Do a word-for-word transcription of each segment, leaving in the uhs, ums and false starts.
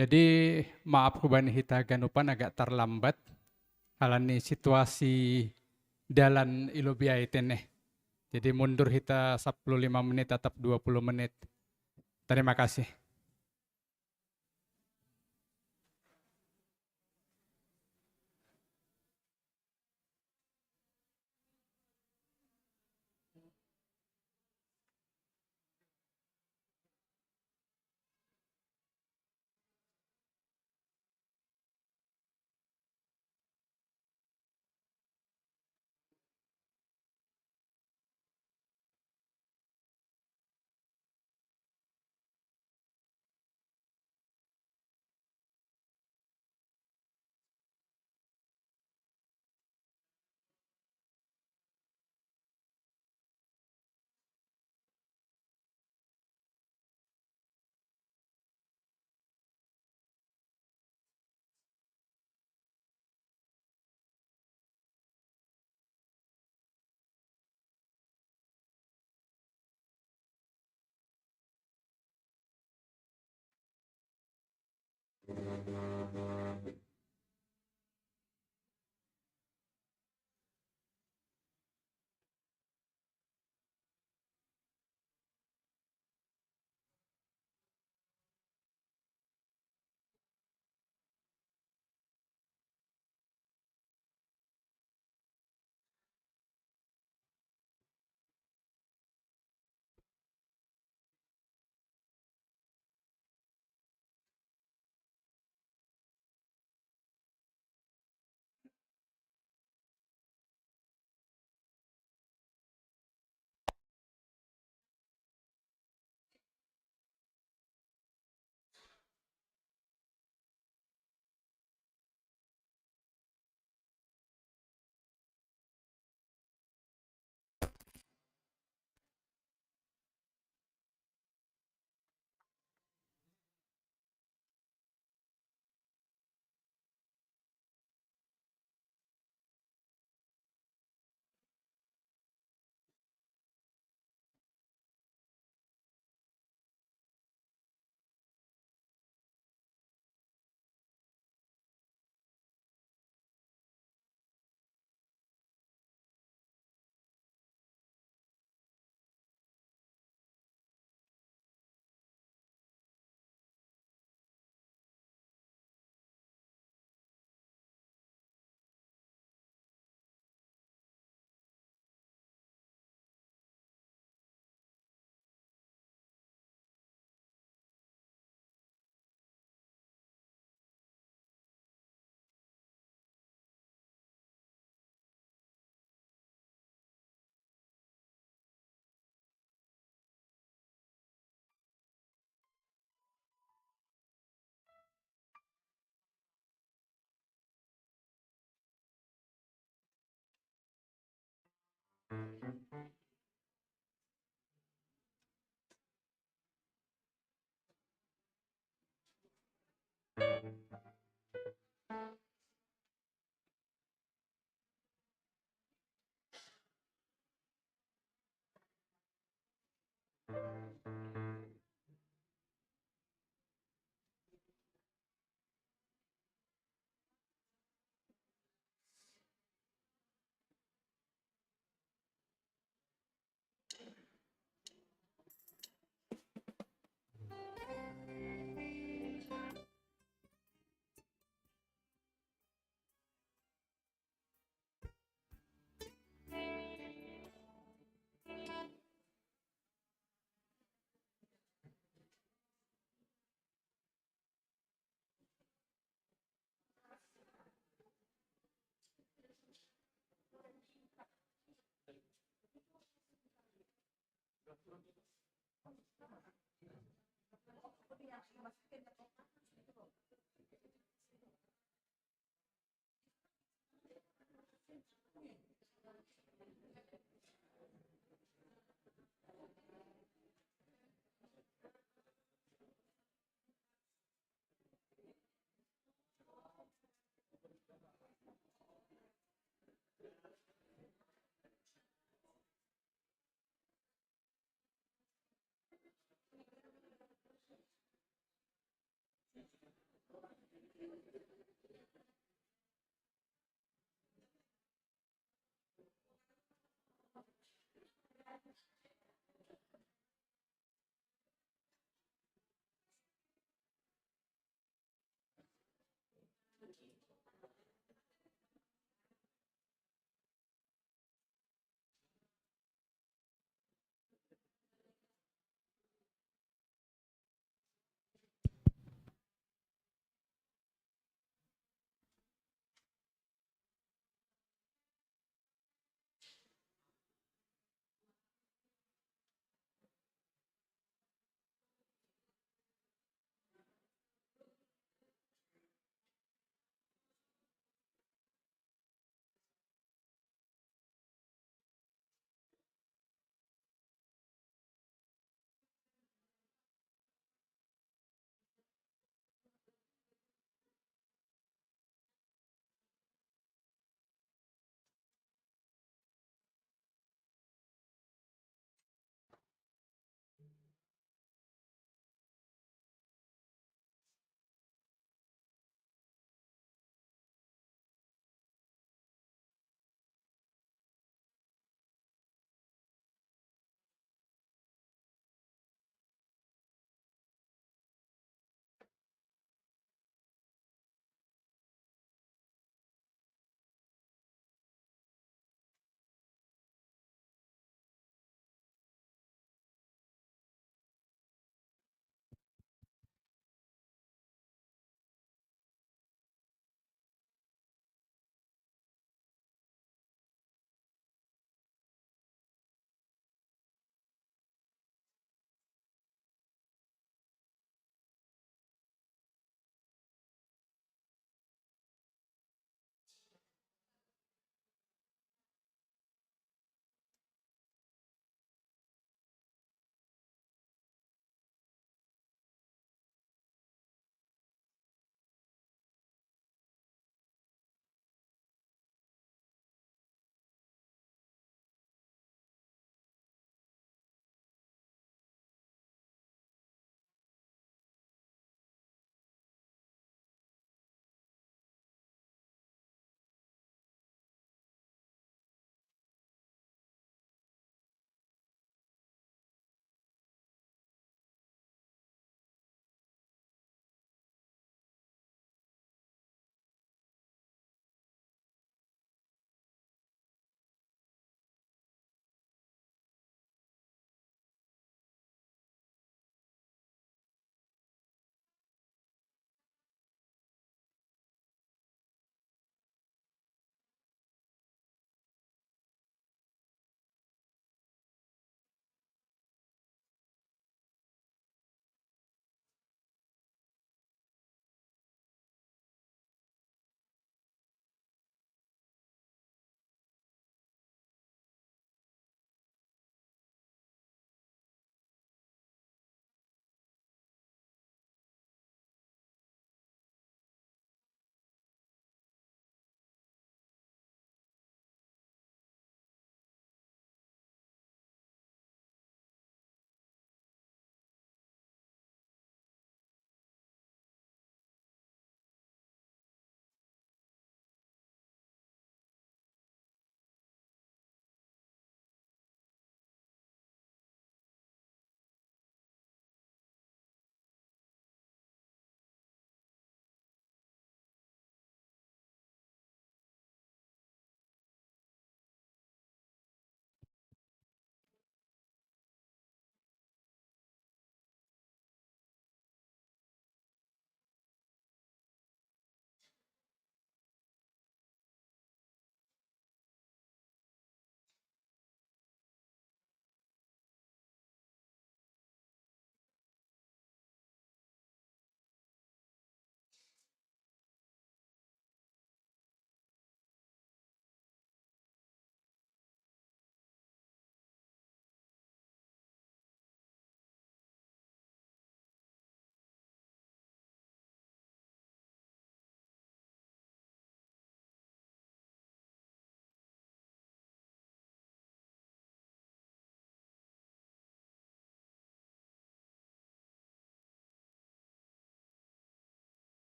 Jadi, maaf ku bani hita ganupan agak tarlambat, alani situasi dalan i lobi ai tene. Jadi, mundur hita sapuluh lima menit atap dua puluh menit. Tarima kasih.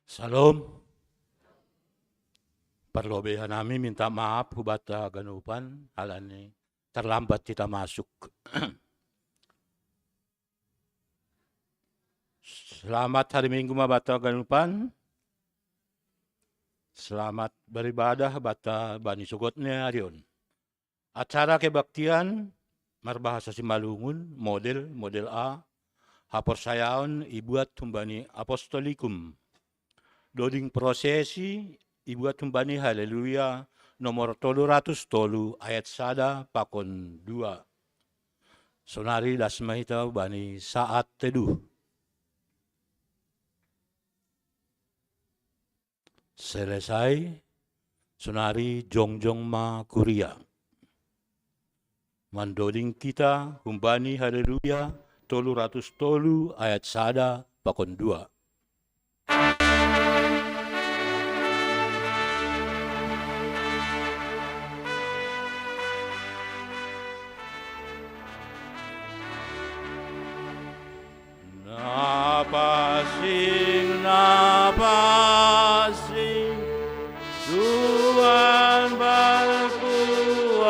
Shalom. Parlobei hanami minta maaf hubata ganupan, halani tarlambat hita masuk. Selamat hari Minggu ma bata ganupan. Selamat beribadah bata bani sogod ni ari on. Acara kebaktian marbahasa Simalungun, model, model A, haporsayaon ibuat humbani Apostolikum. Doding prosesi ibuat humbani Haleluya nomor tolu ratus tolu ayat sada pakon dua. Sonari das ma hita bani saat teduh. Selesai, sonari jongjong ma kuria. Mandoding hita humbani Haleluya tolu ratus tolu ayat sada pakon dua. Na pansing, na pansing, Tuhan berkuasa.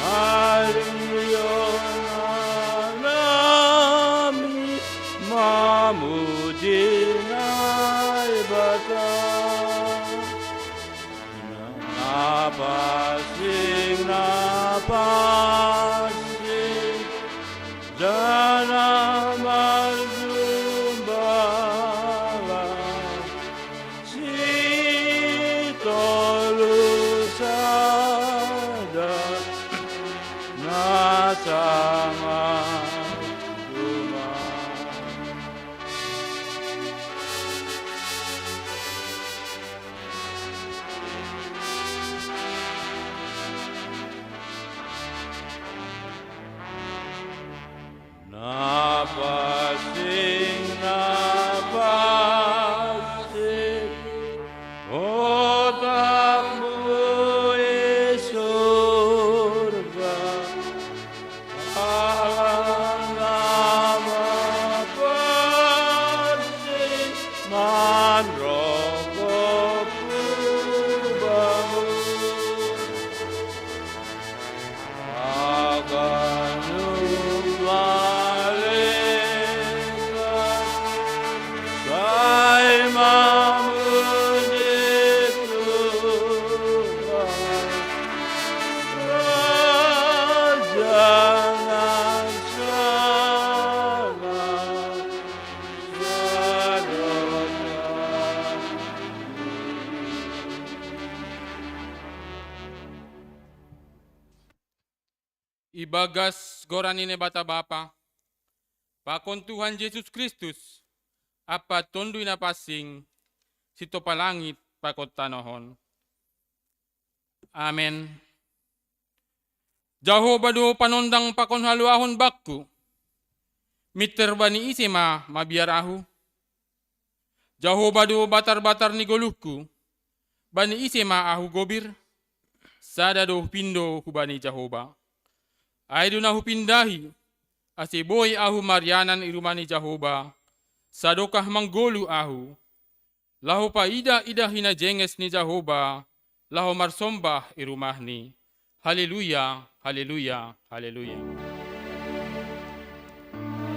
Haleluya, nami mamuji Naibata. Na pansing, na pansing, janah marjumbahlah, sitolu sada na sama Tuhan. Na pansing, na pansing, otakmu i surga. Alang nama pansing manrongkop hubamu. Akan nu malekat sai mamuji Tuhan. Raja na salah sadokah. Ibagas goran ni Naibata Bapa, pakon Tuhan Jesus Kristus, ampa Tonduy Napansing, sintopa langit pakon tanoh on. Amen. Jahowa do panondang pakon haluahon bangku. Mintor bani ise ma mabiar ahu? Jahowa do batar-batar ni goluhku. Bani ise ma ahu gobir? Sada do hupindo hubani Jahowa. Ai do na hupindahi, ase boi ahu marianan i rumah ni Jahowa, sadokah manggoluh ahu, laho paidah-idah hinajenges ni Jahowa, laho marsombah i rumahni. Haleluya, haleluya, haleluya.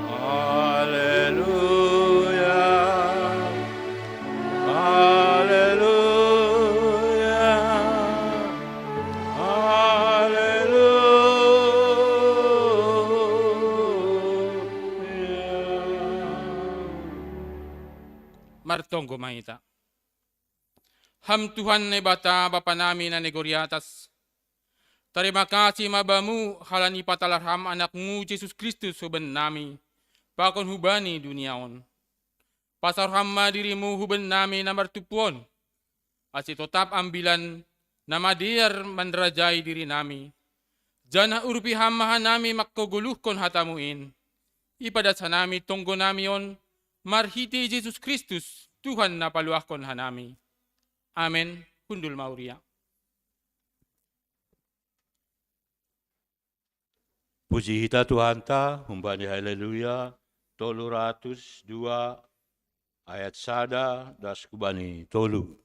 Haleluya, haleluya, haleluya. Martonggo ma hita. Ham Tuhan Naibata, Bapa nami na nagori atas, tarima kasih ma Bamu halani patalar Ham Anakmu Jesus Kristus hu bennami, pakon hubani dunia on. Pasaor Ham ma diriMu hu bennami na martumpu on, ase totap ambilan na madear manrajai dirinami, janah urupi Ham ma hanami manghagoluhkon hataMu in, ipadas hanami tonggonami on, marhitei Jesus Kristus, Tuhan na paluahkon hanami. Amen. Hundul ma huria. Puji hita Tuhanta, humbani Haleluya tolu ratus dua ayat sada das hubani tolu.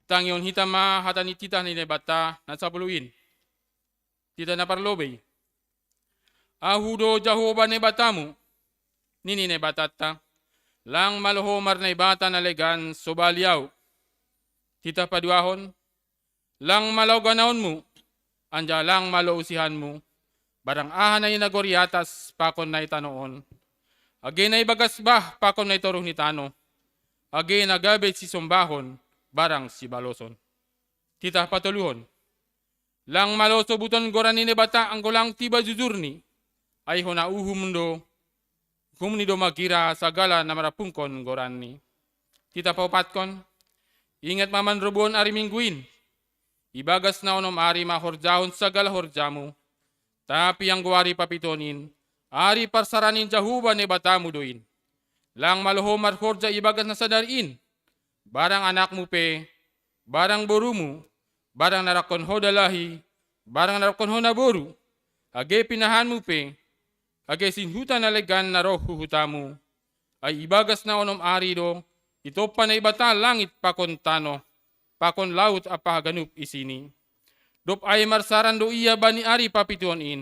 Tangihon hita ma hata ni titah ni Naibata na sapuluh in. Titah na parlobei. Ahu do Jahowa Naibatamu, nini Naibatanta, lang malo ho marnaibata na legan sobali ahu. Titah paduahon, lang malo ganaonmu, anjaha lang malo usihanmu, barang aha na i nagori atas pakon na i tanoh on, age na i bagas bah pakon na i toruh ni tanoh, age na gabe sisombahon barang sibaloson. Titah patoluhon, lang malo sobuton goran ni Naibata anggo lang tiba jujurni, ai hona uhum do, uhumni do magira sagala na marapungkon goranni. Titah paopatkon, ingat ma manrobuhon ari Minggu in. Ibagas na onom ari ma horjahon sagala horjamu, tapi anggo ari papituhon in, ari parsaraan ni Jahowa Naibatamu do in. Lang malo ho marhorja ibagas na sadari in, barang anakmu pe, barang borumu, barang na rangkon ho dalahi, barang na rangkon ho naboru, age pinahanmu pe, age sinhuta na legan na roh hu hutamu. Ai ibagas na onom ari do itompa Naibata langit pakon tanoh, pakon laut ampa haganup isini. Dob ai marsaran do ia bani ari papituhon in.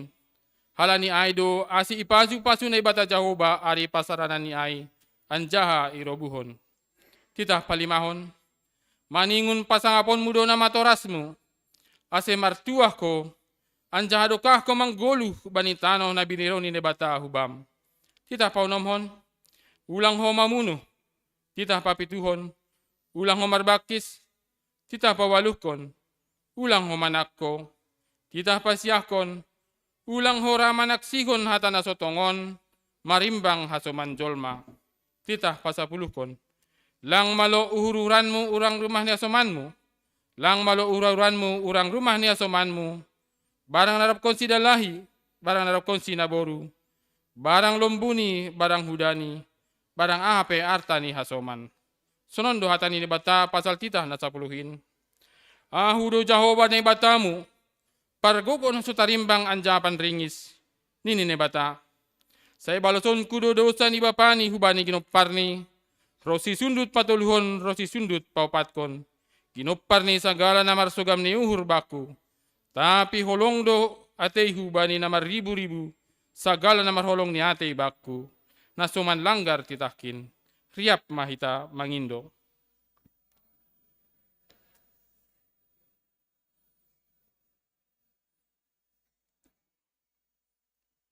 Halani ai do ase ipasu-pasu Naibata Jahowa ari parsaraanni ai, anjaha irobuhon. Titah palimahon, maningon pasangaponmu do na matorasmu, ase martuah ho, anjaha dokah ho manggoluh bani tanoh na binere ni Naibata hu bam. Titah paunomhon, ulang ho mamunuh. Titah papituhon, ulang ho marbangkis. Titah paualuhkon, ulang ho manangko. Titah pasiahkon, ulang ho ra manaksihon hata na so tongon marimbang hasoman jolma. Titah pasapuluhkon, lang malo uhur-uhuranmu ulang rumah ni hasomanmu. Lang malo uhur-uhuranmu ulang rumah ni hasomanmu. Barang na rabkonsi dalahi, barang na rabkonsi naboru, barang lombuni, barang hudani, barang aha pe arta ni hasoman. Sonon do hata ni Naibata pasal titah na sapuluh in. Ahu do Jahowa Naibatamu, pargogoon so tarimbang anjaha panringis, nini Naibata. Sai balosonku do dousa ni bapani hubani ginomparni, ronsi sundut patoluhon ronsi sundut paopathon, ginompar ni sagala na marsogam ni uhur bakku. Tapi holong do ateihu bani na marribu-ribu, sagala na marholong ni atei bakku, na so manlanggar titahkin. Riap ma hita mangindo.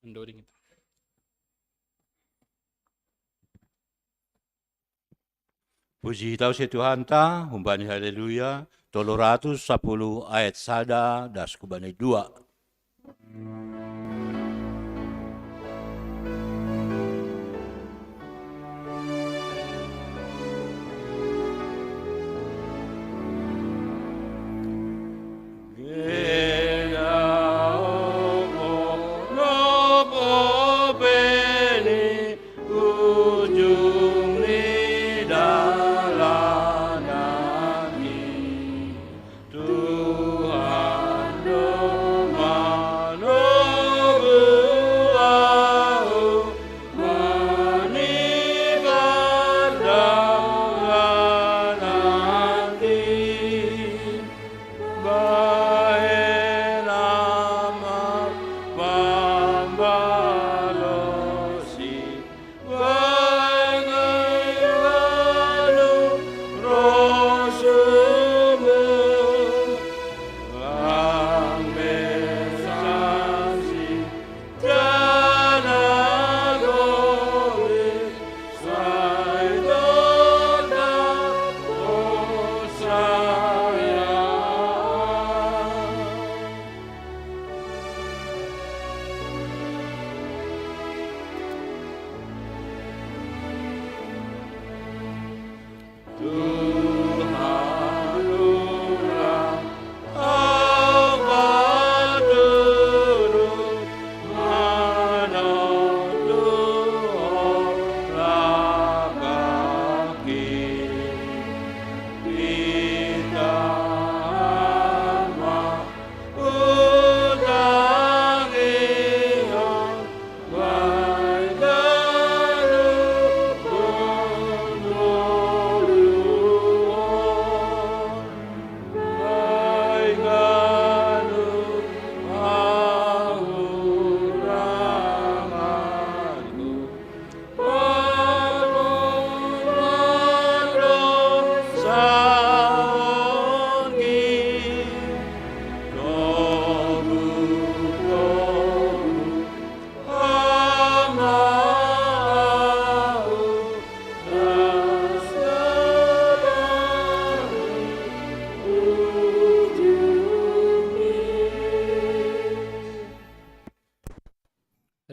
Andoding itu. Puji tau se Tuhanta, humbani Haleluya, tolu ratus sapuluh ayat sada, das hubani dua.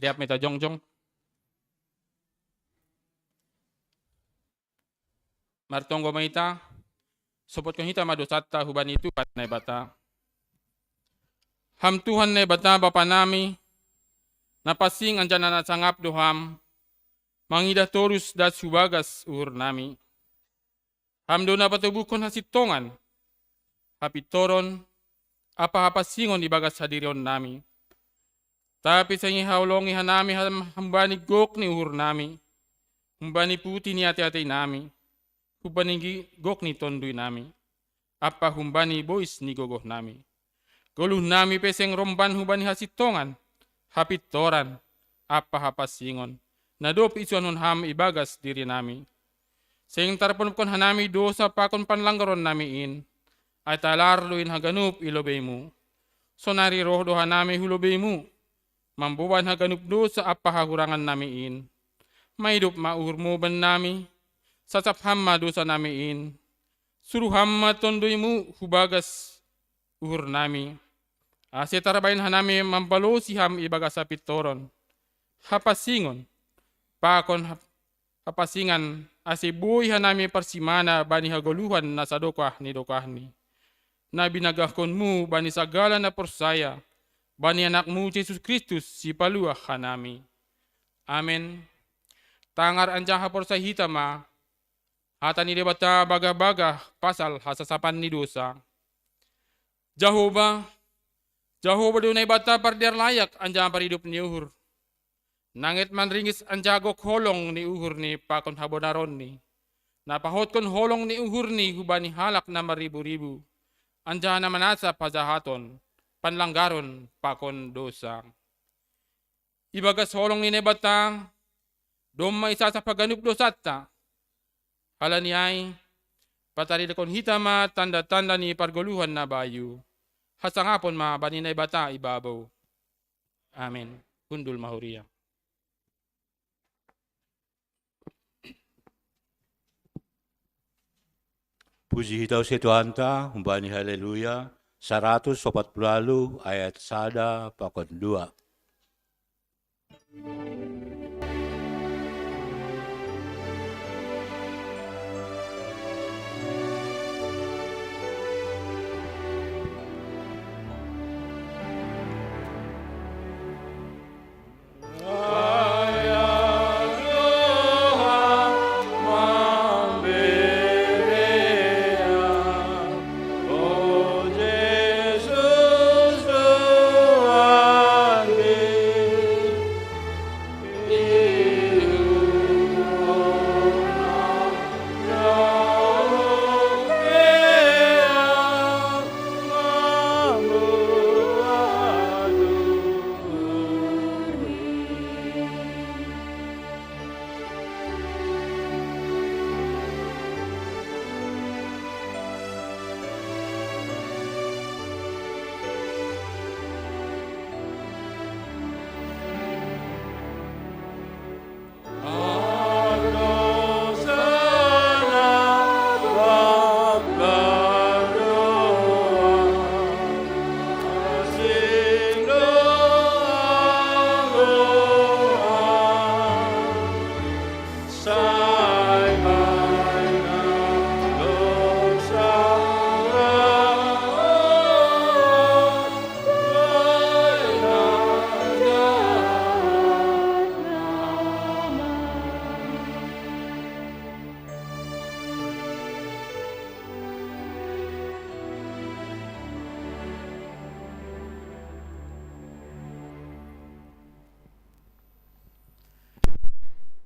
Riap ma hita jongjong. Martonggo ma hita, sopotkon hita ma dosanta hubani Tuhan Naibata. Ham Tuhan Naibata Bapa nami, na pansing anjaha na sangap do Ham, mangidah torus das hu bagas uhur nami. Ham do na patobuhkon hasintongan, hapintoron, ampa hapansingon ibagas hadirion nami. Tapi seng ihaholongi hanami ham humbani gok ni uhur nami, humbani putih ni ateatei nami, humbani gi-, gok ni tonduy nami, ampa humbani bois ni gogoh nami. Goluh nami pe seng romban humbani hasintongan, hapintoran, ampa hapansingon, na dob isuanhon Ham ibagas diri nami. Seng tarponopkon hanami dousa pakon panlanggaron nami in, ai talar do in haganup i lobei-Mu. Sonari roh do hanami hu lobei-Mu, mamboban haganup dousa ampa hahurangan nami in. Maidop ma uhurmu bannami, sasap ham ma dosa nami in. Suru ham ma tondoi mu hubagas uhur nami. Ase tarbaen hanami mambalosi ham ibagas hapintoron, hapasingon, pakon hap-, hapasingan, ase boi hanami parsimana bani hagoluhan na sadokah ni dokahni, na binagahkonmu bani sagala na porsaya, bani anakmu Jesus Kristus sipaluah hanami. Amen. Tangar anjaha porsaya hita ma, hata ni Debata bagah-bagah pasal hasasapan ni dosa. Jahowa, Jahowa do Naibata pardear layak anjaha paridop ni uhur. Nanget manringis anjaha gok holong ni uhurni pakon habonaronni. Na pahotkon holong ni uhurni hubani halak na marribu-ribu, anjaha na manasap hajahaton, panlanggaron pakon dosa. Ibagas holong ni Naibata, domma isasap haganup dosanta. Halani ai, pataridahon hita ma tanda-tanda ni pargoluhan na bayu. Hasangapon ma bani Naibata ibabou. Amen. Hundul ma huria. Puji hita use Tuhanta, humbani Haleluya, saratus opat puluh ualu ayat sada pakon dua.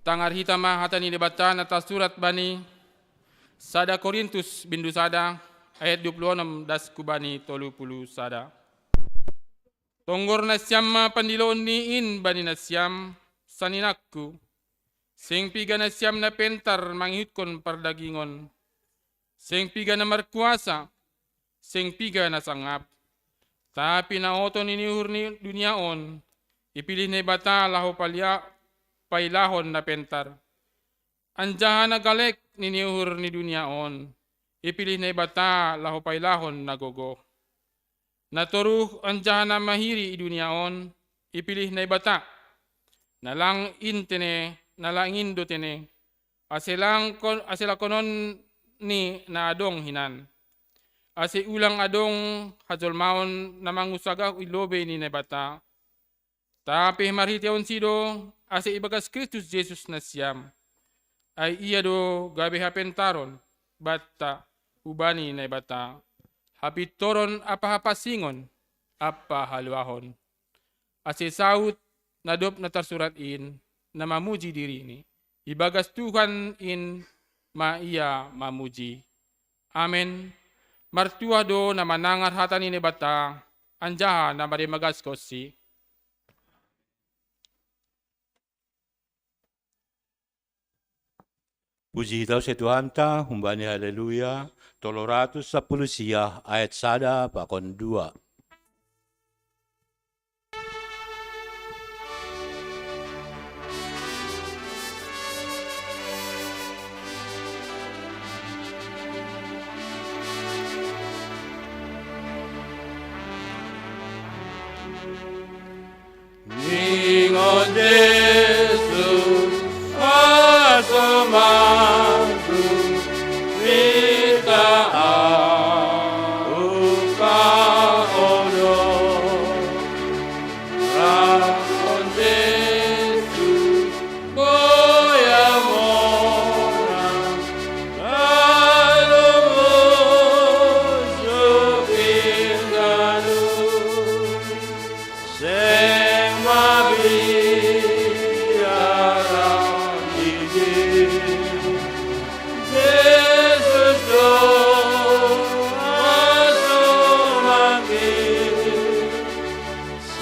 Tangar hita ma hata ni Debata na tarsurat bani sada Korintus bindu sada ayat dua puluh onom das hu bani tolu puluh sada. Tonggor nasiam ma pandiloon ni in bani nasiam, saninangku. Seng piga nasiam na pentar mangihutkon pardagingon. Seng piga na markuasa, seng piga na sangap. Tapi na oto ni uhur ni dunia on, ipilih Naibata laho palia-, pailahon na pentar. Anjaha na galek ni uhur ni dunia on, ipilih Naibata laho pailahon na gogoh. Na toruh anjaha na mahiri i dunia on, ipilih Naibata. Na lang in tene, na lang in do tene. Ase lang kon-, ase lakonon ni na adong hinan. Ase ulang adong hajolmaon na mangusagah i lobei ni Naibata. Tapi marhiteionsi do, ase ibagas Kristus Jesus nasiam. Ai ia do gabe hapentaron, banta, hubani Naibata. Hapintoron ampa hapansingon, ampa haluahon. Ase saud na dob na tarsurat in, na mamuji dirini. Ibagas Tuhan in ma ia mamuji. Amen. Martuah do na manangar hata ni Naibata, anjaha na marimagaskonsi. Puji hita use Tuhanta, humbani Haleluya, tolu ratus sapuluh sia ayat sada pakon dua. Jesus, asomagu, vita aupa ono. Rakon Jesus, boya mona, lalu musuh pinggalu. Sing mabiara iji. Jesus do asomaki.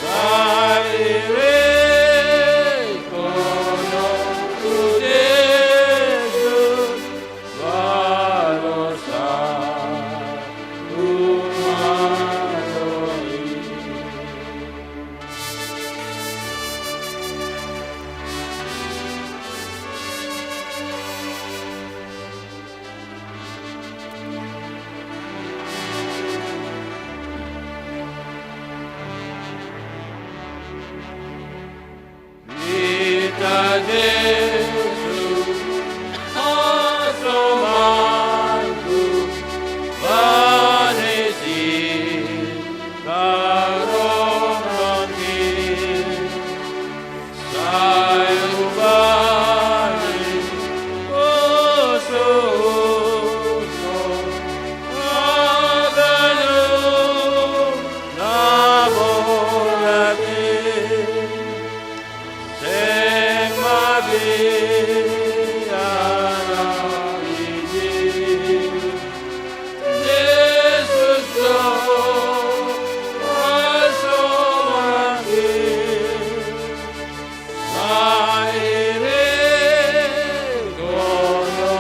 Saire kono tu Jesus. Vita Jesus, asomagu, vanisi, karoroti, sai ubani, oso, oso, agalu, laborati. Sing mabiara iji. Jesus do asomaki. Saire kono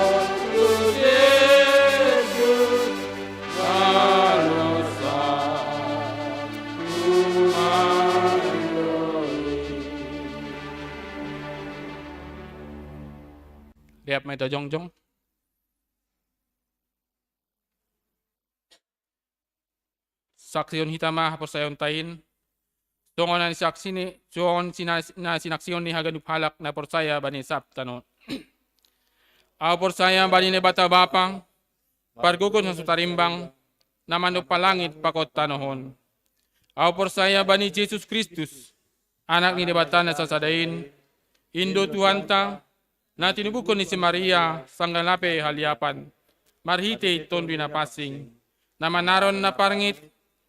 tu Jesus. Lihat mai jongjong. Saksion hita ma haporsayaon tain. Songon na sinaksi ni, songon sina-, na sinaksion ni haganup halak na porsaya bani sab tano on. Ahu porsaya bani Naibata Bapa, pargogo na so tarimbang, na manompa langit pakon tano on. Ahu porsaya bani Jesus Kristus, Anak ni Naibata na sasada in, in do Tuhanta, na tinubuhon ni si Maria sanggah lape haliapan, marhitei Tonduy Napansing, na manaron na parngit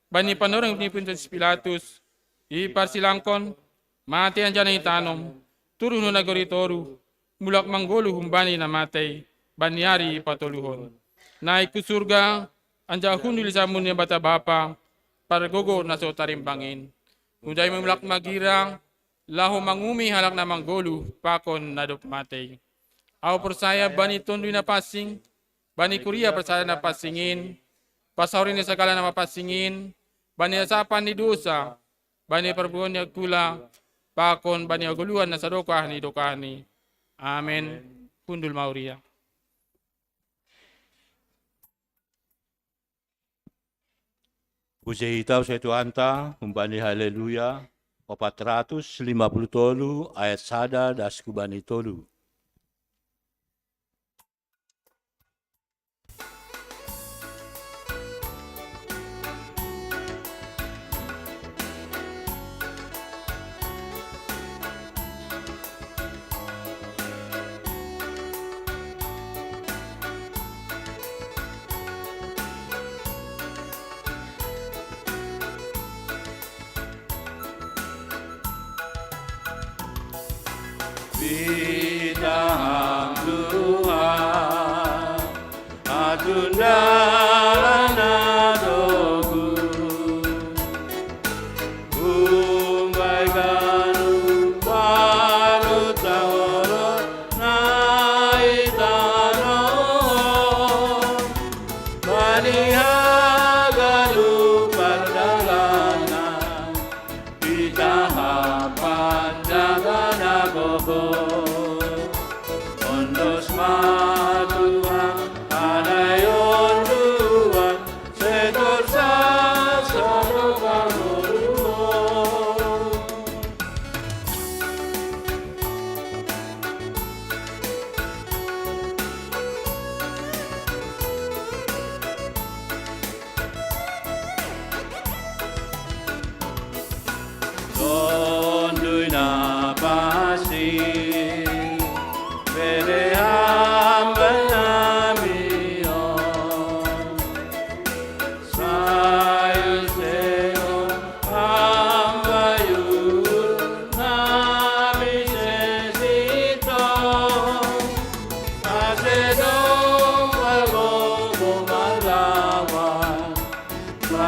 bani panorang ni Pontius Pilatus, diparsilangkon, mate anjaha na itanom, turun hu nagori toruh, mulak manggoluh humbani na matei, bani ari patoluhon. Naik hu surga, anjaha hundul di samun ni Naibata Bapa, pargogo na so tarimbang in. Humbani mulak magira, laho manguhumi halak na manggoluh pakon na dob matei. Ahu porsaya bani Tonduy Napansing, bani kuria parsada na pansing in, pasaoran ni sagala na mapansing in, bani hasapan ni dosa, bani parbuohon ni angkula, pakon bani hagoluhan na sadokah ni dokahni. Amen. Hundul ma huria. Puji hita hu Tuhanta, humbani Haleluya, opat ratus lima puluh tolu, ayat sada das hu bani tolu. Pitahang Tuhan, atundalan na togu. Umbai ganup parutahonon na i tanoh on, bani haganup pardalanan, pitahang panjagaan na gogo.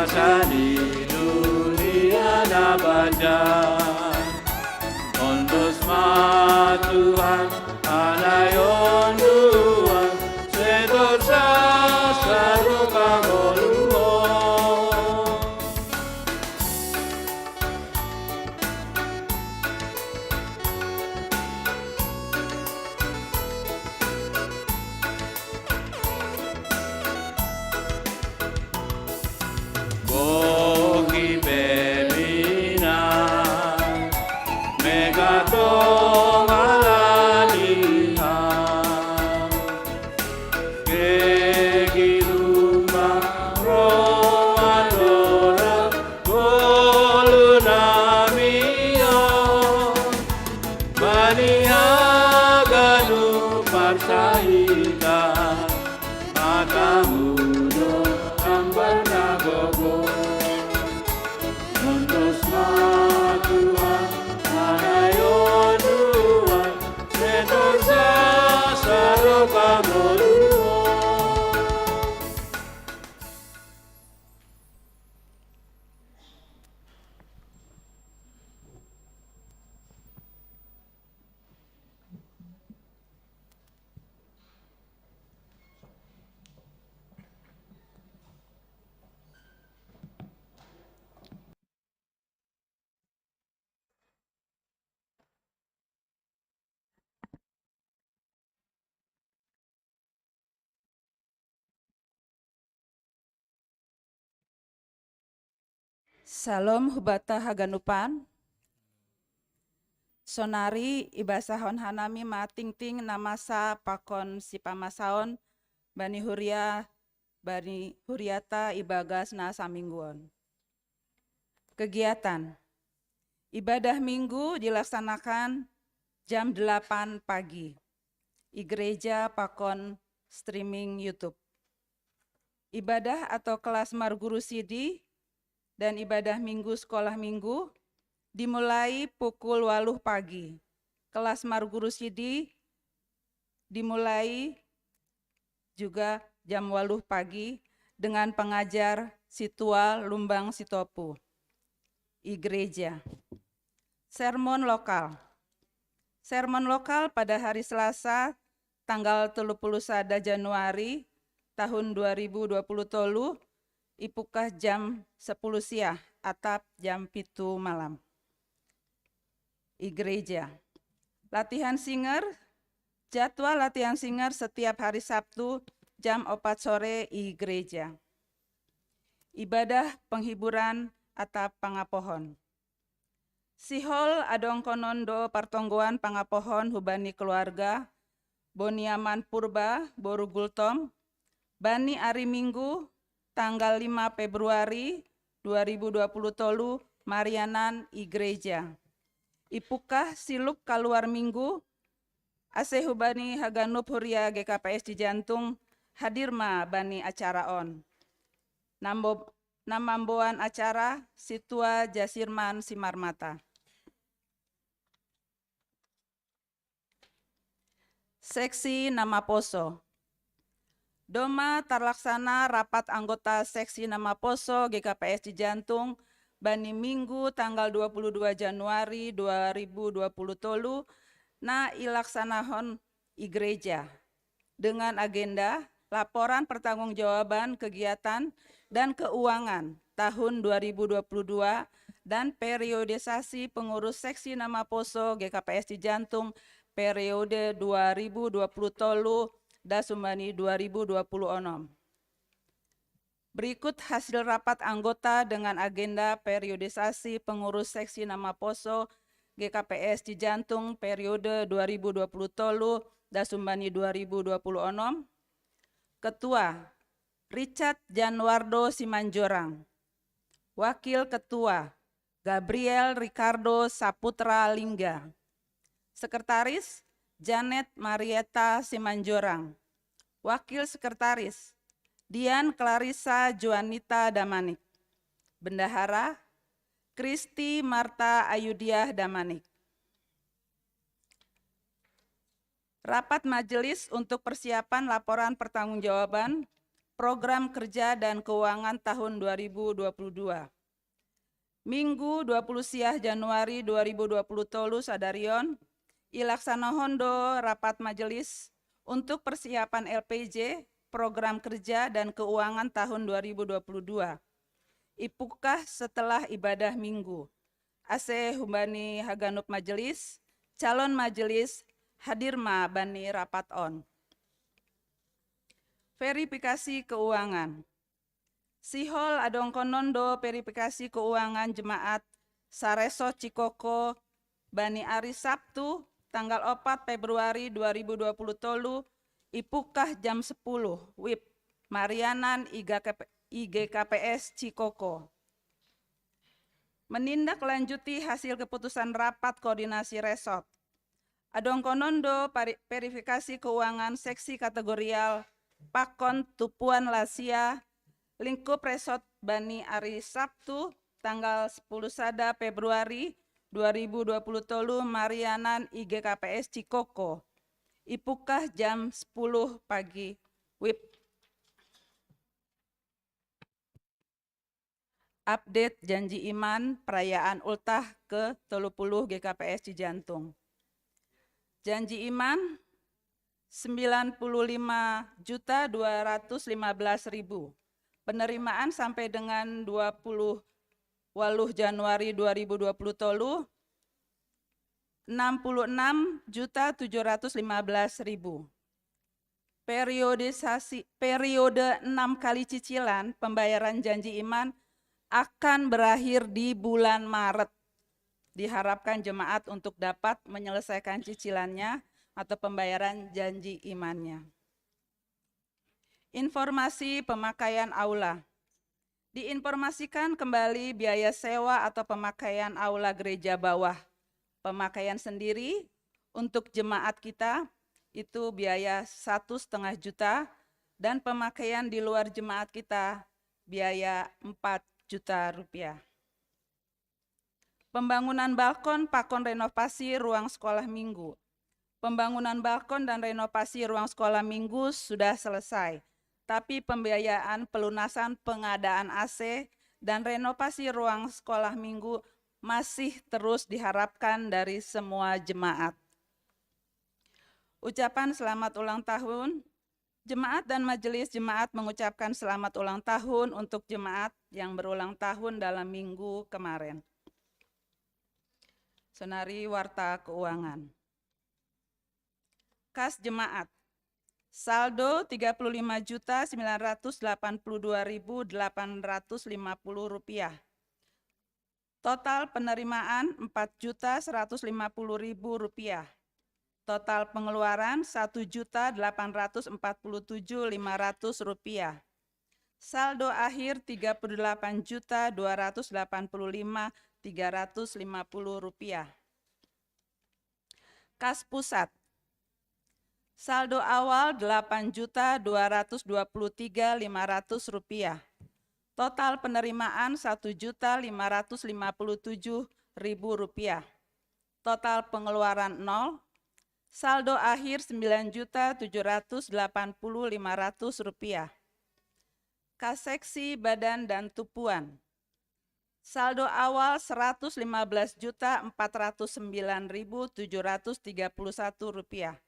Sani dunia na baca. Ondos ma Tuhan, anayon Tuhan, setor sasa rupa boluo. Bohi pemina, megatonga laliha. Kekiruma romanora, kolunamio. Bani haganu parsaita, matamudo ambar nagogo. Mondos matua, anayon Tuhan, setor sasa roka boluo. Salom hubata haganupan. Sonari ibasahon hanami ma tingting na masa pakon sipamasaon bani huria, bani huriata ibagas na samingguon. Kegiatan ibadah Minggu dilaksanakan jam delapan pagi. I gereja pakon streaming YouTube. Ibadah atau kelas marguru sidi dan ibadah Minggu sekolah Minggu dimulai pukul waluh pagi. Kelas marguru sidi dimulai juga jam waluh pagi dengan pengajar Situa Lumbang Sitopu. I gereja. Sermon lokal. Sermon lokal pada hari Selasa, tanggal telu puluh sada Januari tahun dua ribu dua puluh tolu, ipukah jam sepuluh siah atap jam pitu malam. I gereja. Latihan singer, jadwal latihan singer setiap hari Sabtu jam opat sore i gereja. Ibadah penghiburan atap pangapohon. Sihol adong konon do partonggoan pangapohon hubani keluarga Boniaman Purba boru Gultom bani ari Minggu tanggal lima Februari dua ribu dua puluh tolu marianan i gereja. Ipukah siluk kaluar Minggu, ase hubani haganup huria G K P S Cijantung hadir ma bani acara on. Nambo, namamboan acara Situa Jasirman Simarmata. Seksi na maposo. Doma tarlaksana rapat anggota seksi na maposo G K P S Cijantung bani Minggu tanggal dua puluh dua Januari dua ribu dua puluh tolu na ilaksanahon i gereja dengan agenda laporan pertanggungjawaban kegiatan dan keuangan tahun dua ribu dua puluh dua dan periodisasi pengurus seksi na maposo G K P S Cijantung periode dua ribu dua puluh tolu dasumbani dua ribu dua puluh onom. Berikut hasil rapat anggota dengan agenda periodisasi pengurus seksi na maposo G K P S Cijantung periode dua ribu dua puluh tolu dasumbani dua ribu dua puluh onom. Ketua, Richard Januardo Simanjorang. Wakil Ketua, Gabriel Ricardo Saputra Lingga. Sekretaris, Janet Marieta Simanjorang. Wakil Sekretaris, Dian Clarissa Joanita Damanik. Bendahara, Kristi Marta Ayudiah Damanik. Rapat majelis untuk persiapan laporan pertanggungjawaban Program Kerja dan Keuangan tahun dua ribu dua puluh dua. Minggu dua puluh siah Januari dua ribu dua puluh tolu sadarion, ilaksanahondo rapat majelis untuk persiapan L P J, Program Kerja dan Keuangan tahun dua ribu dua puluh dua. Ipukah setelah ibadah minggu. Ase humbani haganup majelis, calon majelis hadir ma bani rapat on. Verifikasi keuangan. Sihol adongkonondo verifikasi keuangan jemaat saresot Cikoko bani ari Sabtu tanggal opat Februari dua ribu dua puluh tolu, ipukah jam sepuluh wib, marianan I G K P S Cikoko. Menindaklanjuti hasil keputusan rapat koordinasi resot. Adongkonondo pari-, verifikasi keuangan seksi kategorial pakon tupuan lansia lingkup resot bani ari Sabtu tanggal sepuluh sada Februari dua ribu dua puluh tolu marianan I G K P S Cikoko. Ipukah jam sepuluh pagi wib. Update janji iman perayaan ultah ke tolu puluh G K P S Cijantung. Janji iman sembilan puluh lima juta dua ratus lima belas ribu. Penerimaan sampai dengan dua puluh waluh Januari dua ribu dua puluh tolu, enam puluh enam juta tujuh ratus lima belas ribu. Periodisasi, periode enam kali cicilan pembayaran janji iman akan berakhir di bulan Maret. Diharapkan jemaat untuk dapat menyelesaikan cicilannya atau pembayaran janji imannya. Informasi pemakaian aula. Diinformasikan kembali biaya sewa atau pemakaian aula gereja bawah. Pemakaian sendiri untuk jemaat kita itu biaya satu setengah juta, dan pemakaian di luar jemaat kita biaya empat juta rupiah. Pembangunan balkon pakon renovasi ruang sekolah minggu. Pembangunan balkon dan renovasi ruang sekolah minggu sudah selesai, tapi pembiayaan pelunasan pengadaan A C dan renovasi ruang sekolah minggu masih terus diharapkan dari semua jemaat. Ucapan selamat ulang tahun. Jemaat dan majelis jemaat mengucapkan selamat ulang tahun untuk jemaat yang berulang tahun dalam minggu kemarin. Sonari warta keuangan. Kas jemaat. Saldo tiga puluh lima juta sembilan ratus delapan puluh dua ribu delapan ratus lima puluh rupiah. Total penerimaan empat juta seratus lima puluh ribu rupiah. Total pengeluaran satu juta delapan ratus empat puluh tujuh lima ratus rupiah. Saldo akhir tiga puluh delapan juta dua ratus delapan puluh lima tiga ratus lima puluh rupiah. Kas pusat. Saldo awal delapan juta dua ratus dua puluh tiga lima ratus rupiah. Total penerimaan satu juta lima ratus lima puluh tujuh ribu rupiah. Total pengeluaran nol. Saldo akhir sembilan juta tujuh ratus delapan puluh lima ratus rupiah. Kas seksi badan dan tupuan. Saldo awal seratus lima belas juta empat ratus sembilan ribu tujuh ratus tiga puluh satu rupiah.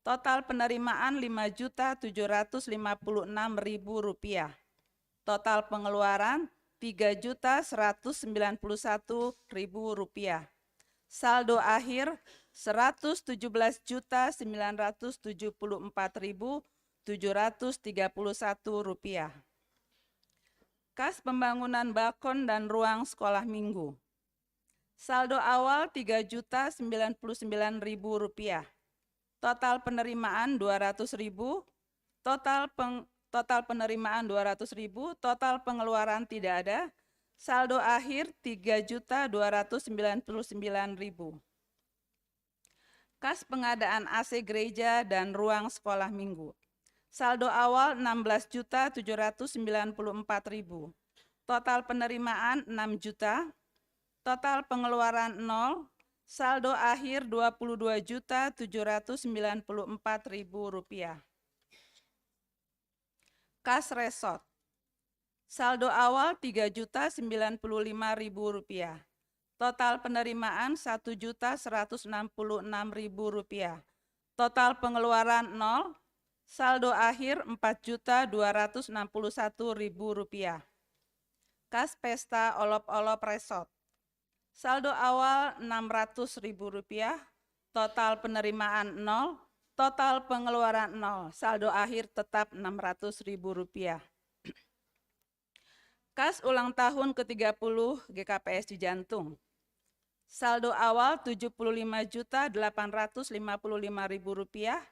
Total penerimaan lima juta tujuh ratus lima puluh enam ribu rupiah. Total pengeluaran tiga juta seratus sembilan puluh satu ribu rupiah. Saldo akhir seratus tujuh belas juta sembilan ratus tujuh puluh empat ribu tujuh ratus tiga puluh satu rupiah. Kas pembangunan balkon dan ruang sekolah minggu. Saldo awal tiga juta sembilan puluh sembilan ribu rupiah. Total penerimaan dua ratus ribu. Total peng-, total penerimaan dua ratus ribu, total pengeluaran tidak ada. Saldo akhir tiga juta dua ratus sembilan puluh sembilan ribu. Kas pengadaan A C gereja dan ruang sekolah minggu. Saldo awal enam belas juta tujuh ratus sembilan puluh empat ribu. Total penerimaan enam juta. Total pengeluaran nol. Saldo akhir dua puluh dua juta tujuh ratus sembilan puluh empat ribu rupiah. Kas Resort. Saldo awal tiga juta sembilan puluh lima ribu rupiah. Total penerimaan satu juta seratus enam puluh enam ribu rupiah. Total pengeluaran nol. Saldo akhir empat juta dua ratus enam puluh satu ribu rupiah. Kas Pesta Olop-Olop Resort. Saldo awal enam ratus ribu rupiah, total penerimaan nol, total pengeluaran nol, saldo akhir tetap enam ratus ribu rupiah. Kas ulang tahun ke tiga puluh G K P S Cijantung. Saldo awal tujuh puluh lima juta delapan ratus lima puluh lima ribu rupiah,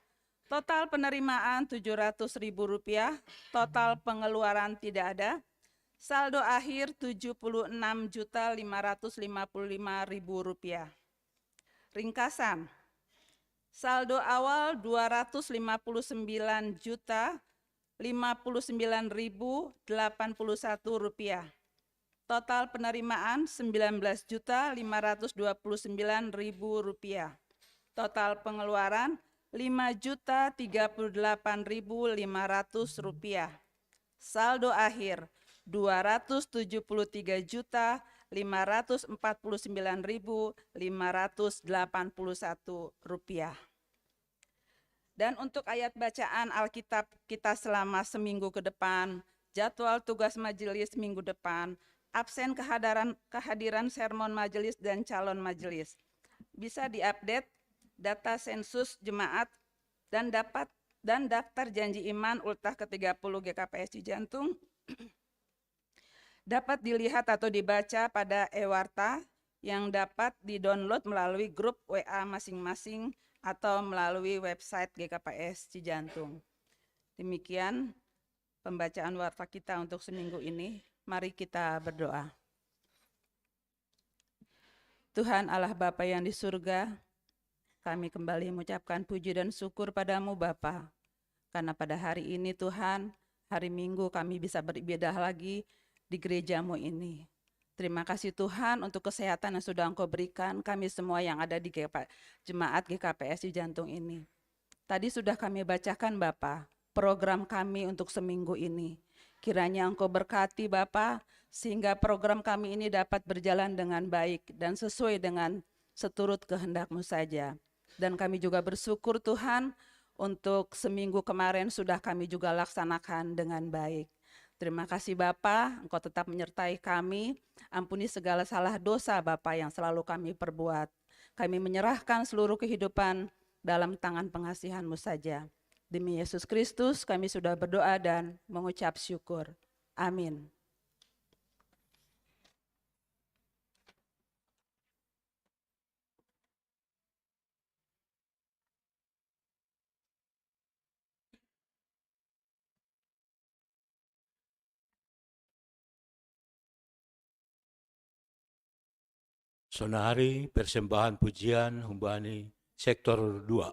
total penerimaan tujuh ratus ribu rupiah, total pengeluaran tidak ada, saldo akhir tujuh puluh enam juta lima ratus lima puluh lima ribu rupiah. Ringkasan, saldo awal dua ratus lima puluh sembilan juta lima puluh sembilan ribu delapan puluh satu rupiah. Total penerimaan sembilan belas juta lima ratus dua puluh sembilan ribu rupiah. Total pengeluaran lima juta tiga puluh delapan ribu lima ratus rupiah. Saldo akhir dua ratus tujuh puluh tiga juta lima ratus empat puluh sembilan ribu lima ratus delapan puluh satu rupiah. Dan untuk ayat bacaan Alkitab kita selama seminggu ke depan, jadwal tugas majelis minggu depan, absen kehadiran, kehadiran sermon majelis dan calon majelis. Bisa diupdate data sensus jemaat dan dapat dan daftar janji iman ultah ke tiga puluh G K P S Cijantung dapat dilihat atau dibaca pada e-warta yang dapat di-download melalui grup W A masing-masing atau melalui website G K P S Cijantung. Demikian pembacaan warta kita untuk seminggu ini. Mari kita berdoa. Tuhan Allah Bapa yang di surga, kami kembali mengucapkan puji dan syukur pada-Mu Bapa. Karena pada hari ini Tuhan, hari Minggu kami bisa beribadah lagi di gereja-Mu ini. Terima kasih Tuhan untuk kesehatan yang sudah Engkau berikan kami semua yang ada di G P, jemaat G K P S Cijantung ini. Tadi sudah kami bacakan Bapa, program kami untuk seminggu ini. Kiranya Engkau berkati Bapa, sehingga program kami ini dapat berjalan dengan baik dan sesuai dengan seturut kehendak-Mu saja. Dan kami juga bersyukur Tuhan, untuk seminggu kemarin sudah kami juga laksanakan dengan baik. Terima kasih Bapa, Engkau tetap menyertai kami. Ampuni segala salah dosa Bapa yang selalu kami perbuat. Kami menyerahkan seluruh kehidupan dalam tangan pengasihan-Mu saja. Demi Yesus Kristus kami sudah berdoa dan mengucap syukur. Amin. Sonari persembahan pujian humbani sektor dua.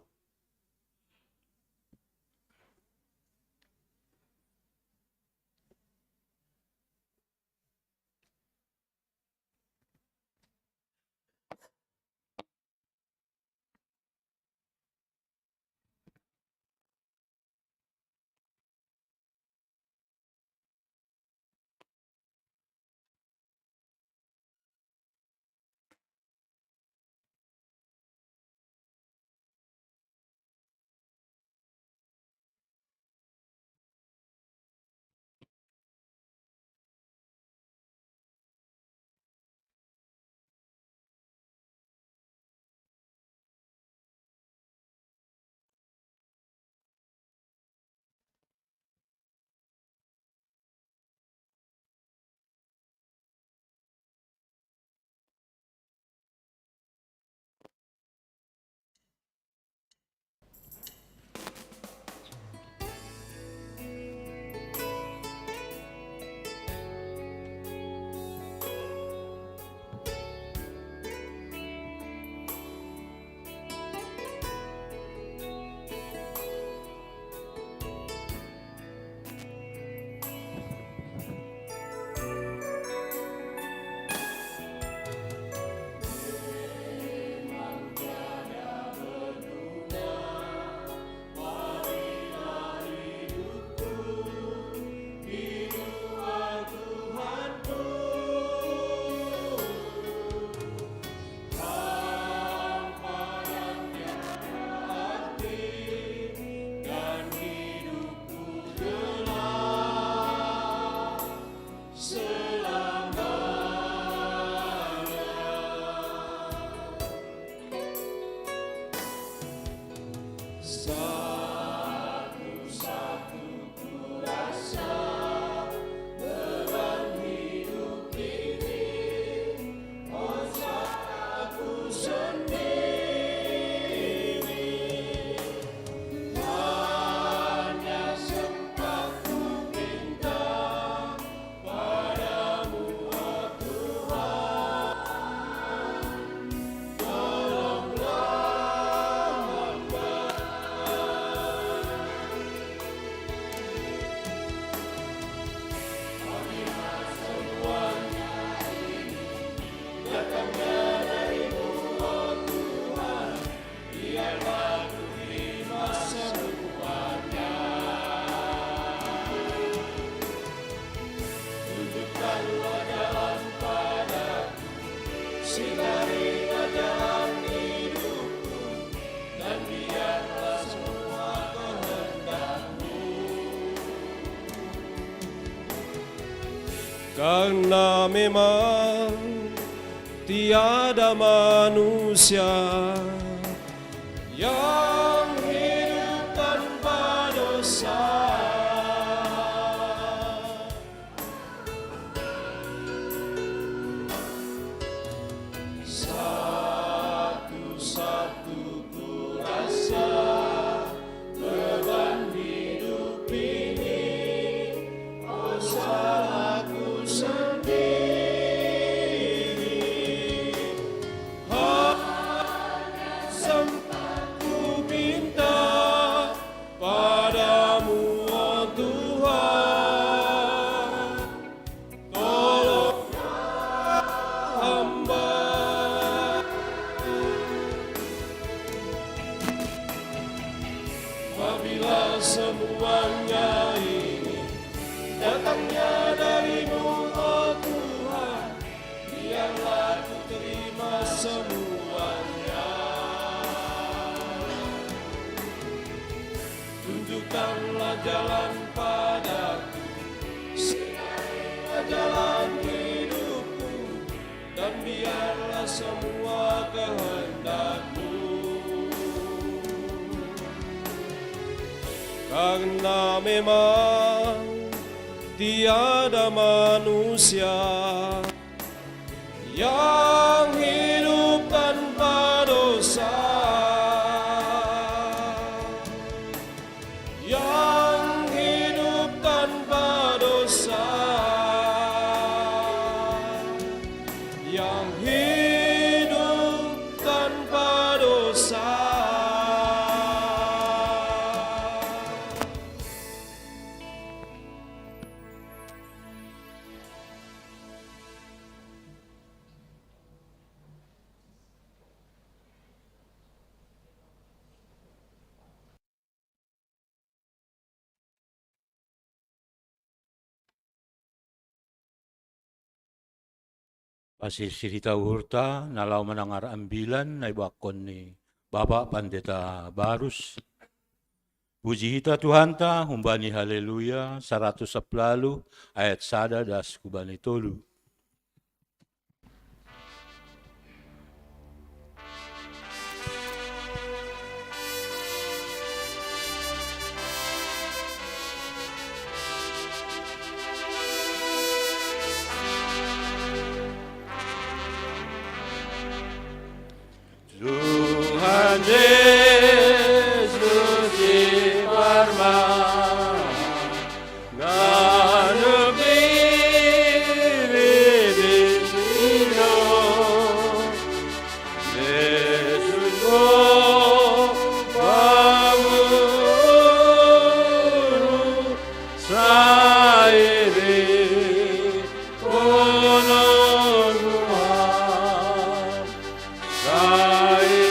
Karena memang tiada manusia yang hidup tanpa dosa. Satu-satu ku rasa beban hidup ini, oh, salahku sendiri. Hanya sempat ku minta padamu, oh Tuhan, tolonglah hamba. Apabila semuanya ini datangnya darimu, oh Tuhan, biarlah ku terima semuanya. Tunjukkanlah jalan padaku, sinarilah jalan hidupku, dan biarlah semua kehendakmu. Karena memang tiada manusia yang hidup tanpa dosa, yang hidup tanpa dosa, yang hidup tanpa dosa. Pasirsirita uhurta na laho manangar ambilan na iboankon ni Bapak Pandeta Barus. Puji hita Tuhanta humbani Haleluya saratus sapuluh ayat sada das hubani tolu. Tuhan Yesus di parma ganup diri di sino. Yesus ko pamuru sairi kono Tuhan. Sairi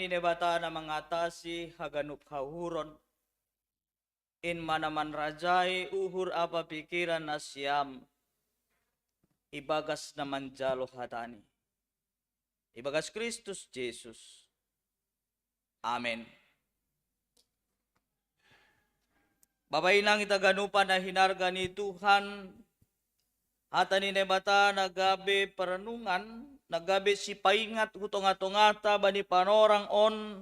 Ni Debata na mangatasi haganup hauhuron, in ma na manrajai uhur ampa pikiran nasiam ibagas na manjalo hatani. Ibagas Kristus Jesus. Amen. Bapa inang ita ganupan na hinarga ni Tuhan, hata ni Debata na gabe perenungan, na gabe sipaingat hu tonga-tongata bani panorang on,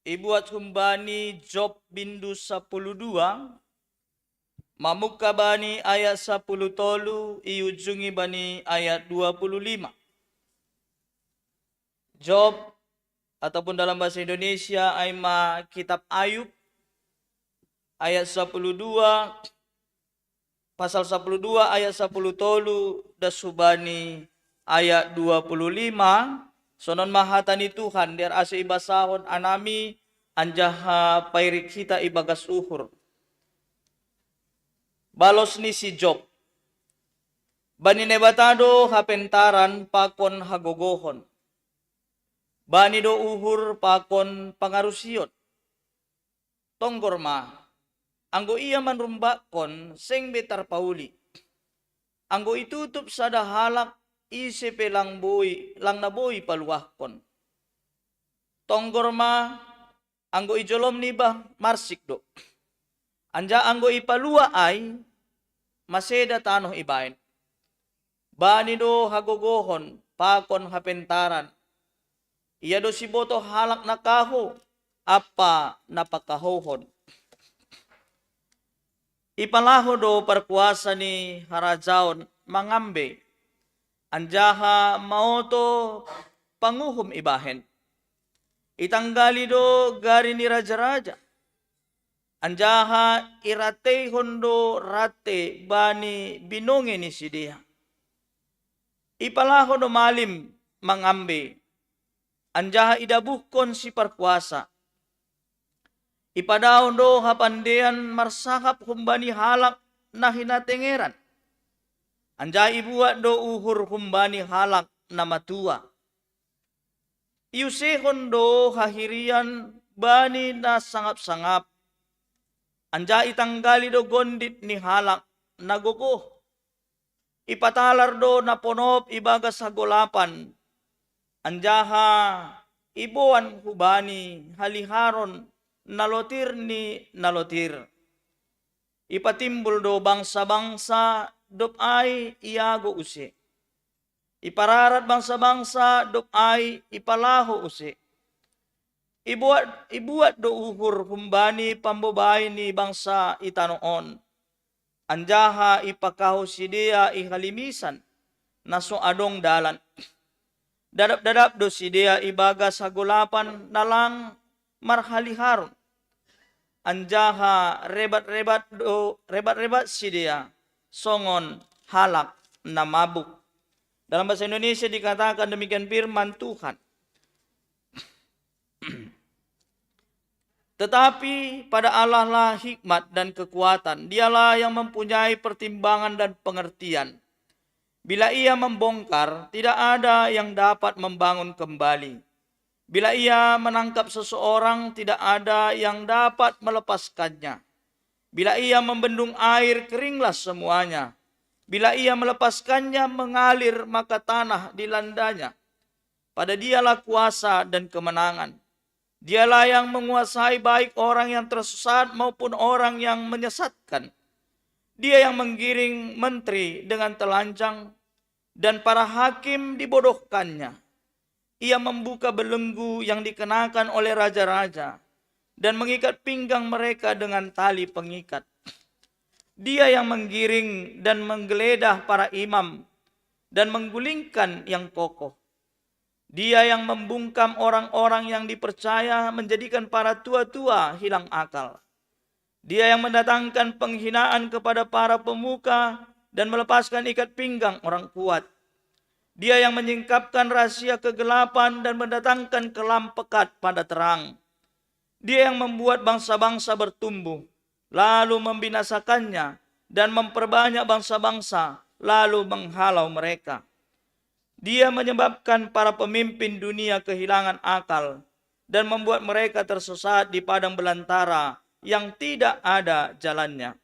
ibuat humbani Job bindu sapuluh dua, mamungka bani ayat sapuluh tolu, iujungi bani ayat dua puluh lima. Job, ataupun dalam bahasa Indonesia ai ma kitab Ayub, ayat sapuluh dua, pasal sapuluh dua ayat sapuluh tolu das hubani ayat dua puluh lima. Sonon ma hata ni Tuhan, dear ase ibasahon anami anjaha pairik hita ibagas uhur. Balos ni si Job: Bani Debata do hapentaran pakon hagogohon, bani do uhur pakon pangarusion. Tonggor ma, anggo ia manrumbakkon, seng be tarpauli. Anggo itutup sada halak, ise pe lang boi, lang na boi paluahkon. Tonggor ma, anggo ijolom ni bah marsik do. Anjaha anggo ipaluah ai, maseda tanoh ibaen. Bani do hagogohon pakon hapentaran. Ia do sibotoh halak na kahou ampa na pangkahouhon. Ipalaho do parkuasa ni harajaon mangambe, anjaha maoto panguhum ibahen. Itanggali do gari ni raja-raja, anjaha irateihon do rate bani binonge ni sidea. Ipalaho do malim mangambe, anjaha idabuhkon siparkuasa. Ipadaon do hapandean marsahap humbani halak na hinatengeran, anjaha ibuat do uhur humbani halak na matua. Iusehon do hahirian bani na sangap-sangap, anjaha itanggali do gondit ni halak na gogoh. Ipatalar do na ponop ibagas hagolapan, anjaha iboan hubani haliharon na lotir ni na lotir. Ipatimbul do bangsa-bangsa, dob ai iago use. Ipararat bangsa-bangsa, dob ai ipalaho use. Ibuat, ibuat do uhur humbani pambobai ni bangsa i tanoh on, anjaha ipakahou sidea i halimisan na so adong dalan. Dadap-dadap do sidea ibagas hagolapan na lang marhaliharon, anjaha rebat-rebat do, rebat-rebat sidea songon halak na mabuk. Dalam bahasa Indonesia dikatakan demikian firman Tuhan. Tetapi pada Allah lah hikmat dan kekuatan. Dialah yang mempunyai pertimbangan dan pengertian. Bila Ia membongkar, tidak ada yang dapat membangun kembali. Bila Ia menangkap seseorang, tidak ada yang dapat melepaskannya. Bila Ia membendung air, keringlah semuanya. Bila Ia melepaskannya mengalir, maka tanah dilandanya. Pada Dialah kuasa dan kemenangan. Dialah yang menguasai baik orang yang tersesat maupun orang yang menyesatkan. Dia yang menggiring menteri dengan telanjang, dan para hakim dibodohkannya. Ia membuka belenggu yang dikenakan oleh raja-raja, dan mengikat pinggang mereka dengan tali pengikat. Dia yang menggiring dan menggeledah para imam, dan menggulingkan yang kokoh. Dia yang membungkam orang-orang yang dipercaya, menjadikan para tua-tua hilang akal. Dia yang mendatangkan penghinaan kepada para pemuka dan melepaskan ikat pinggang orang kuat. Dia yang menyingkapkan rahasia kegelapan dan mendatangkan kelam pekat pada terang. Dia yang membuat bangsa-bangsa bertumbuh, lalu membinasakannya, dan memperbanyak bangsa-bangsa, lalu menghalau mereka. Dia menyebabkan para pemimpin dunia kehilangan akal dan membuat mereka tersesat di padang belantara yang tidak ada jalannya.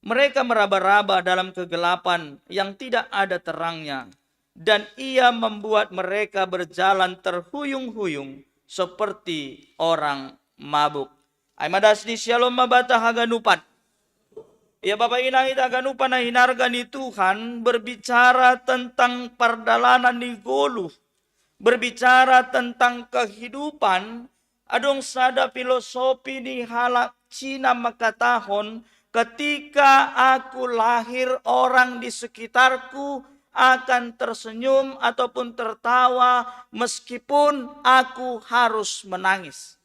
Mereka meraba-raba dalam kegelapan yang tidak ada terangnya, dan ia membuat mereka berjalan terhuyung-huyung seperti orang mabuk. Ai madas ni Shalom Mabata haganupan. Ya, Bapak Inang ita haganupan na hinarga ni Tuhan, berbicara tentang pardalanan ni goluh, berbicara tentang kehidupan, adong sada filosofi ni halak Cina mengatakan, "Ketika aku lahir, orang di sekitarku akan tersenyum ataupun tertawa meskipun aku harus menangis.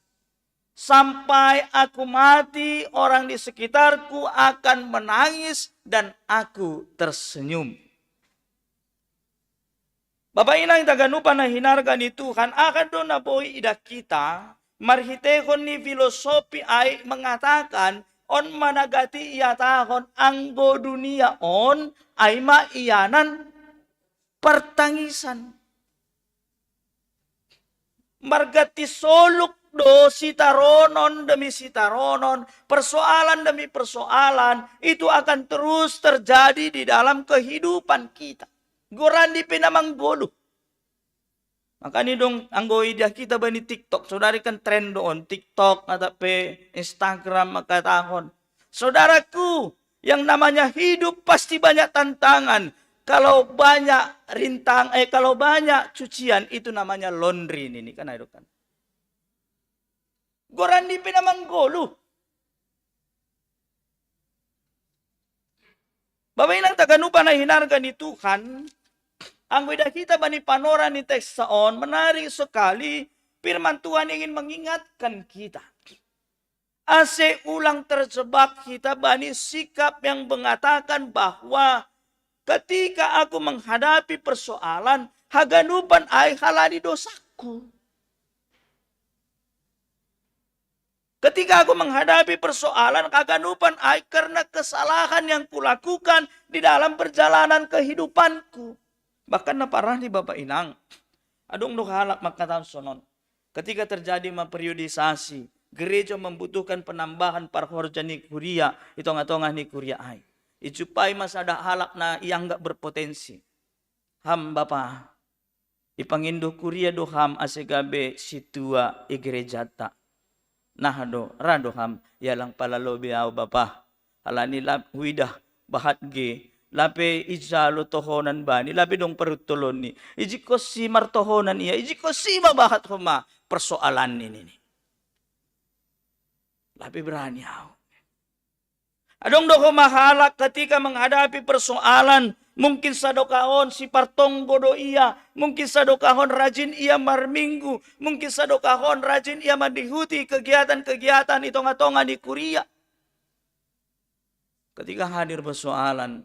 Sampai aku mati, orang di sekitarku akan menangis dan aku tersenyum." Bapak Inang ita haganupan na hinarga ni Tuhan, aha do na boi idah kita, marhitehon ni filosofi ai mengatakan, on ma na gati ihatahon anggo dunia on, ai ma ianan partangisan. Marganti soluk do, sitaronon demi sitaronon, persoalan demi persoalan, itu akan terus terjadi di dalam kehidupan kita. Goran di pe na manggoluh. Makanya dong anggo idah kita bani TikTok, saudari kan tren do on TikTok atau pe Instagram maka tahon. Saudaraku, yang namanya hidup pasti banyak tantangan. Kalau banyak rintang, eh kalau banyak cucian itu namanya laundry ini kan, ayo kan. Goran di pe na manggoluh. Bapak Inang ita haganupan na hinarga ni Tuhan, anggo idah kita bani panorang ni teks on, menarik sekali, firman Tuhan ingin mengingatkan kita. Ase ulang terjebak kita bani sikap yang mengatakan bahwa ketika aku menghadapi persoalan, haganupan ai halani dosaku. Ketika aku menghadapi persoalan, haganupan ai karena kesalahan yang kulakukan di dalam perjalanan kehidupanku. Bahkan na parah ni Bapak Inang, adong do halak mangkatahon sonon. Ketika terjadi ma periodisasi, gereja membutuhkan penambahan parhorja ni kuria i tongah-tongah ni kuria ai. Ijumpang ma sada halak na ianggap berpotensi. Ham Bapa, ipangindo kuria do ham ase gabe sintua i gerejanta. Nah do, ra do ham, ia lang pala lobei au Bapa. Halani lap huidah bahat ge, lape ijalo tohonan bani, lape dong paruntolonni. Ijikon si martohonan ia, ijikon si ma bahat homa persoalan ini. Lape berani au. Adong do homa halak ketika menghadapi persoalan, mungkin sadokahon sipartonggo do ia, mungkin sadokahon rajin ia marminggu, mungkin sadokahon rajin ia mandihuti kegiatan-kegiatan i tongah-tongah ni kuria. Ketika hadir persoalan,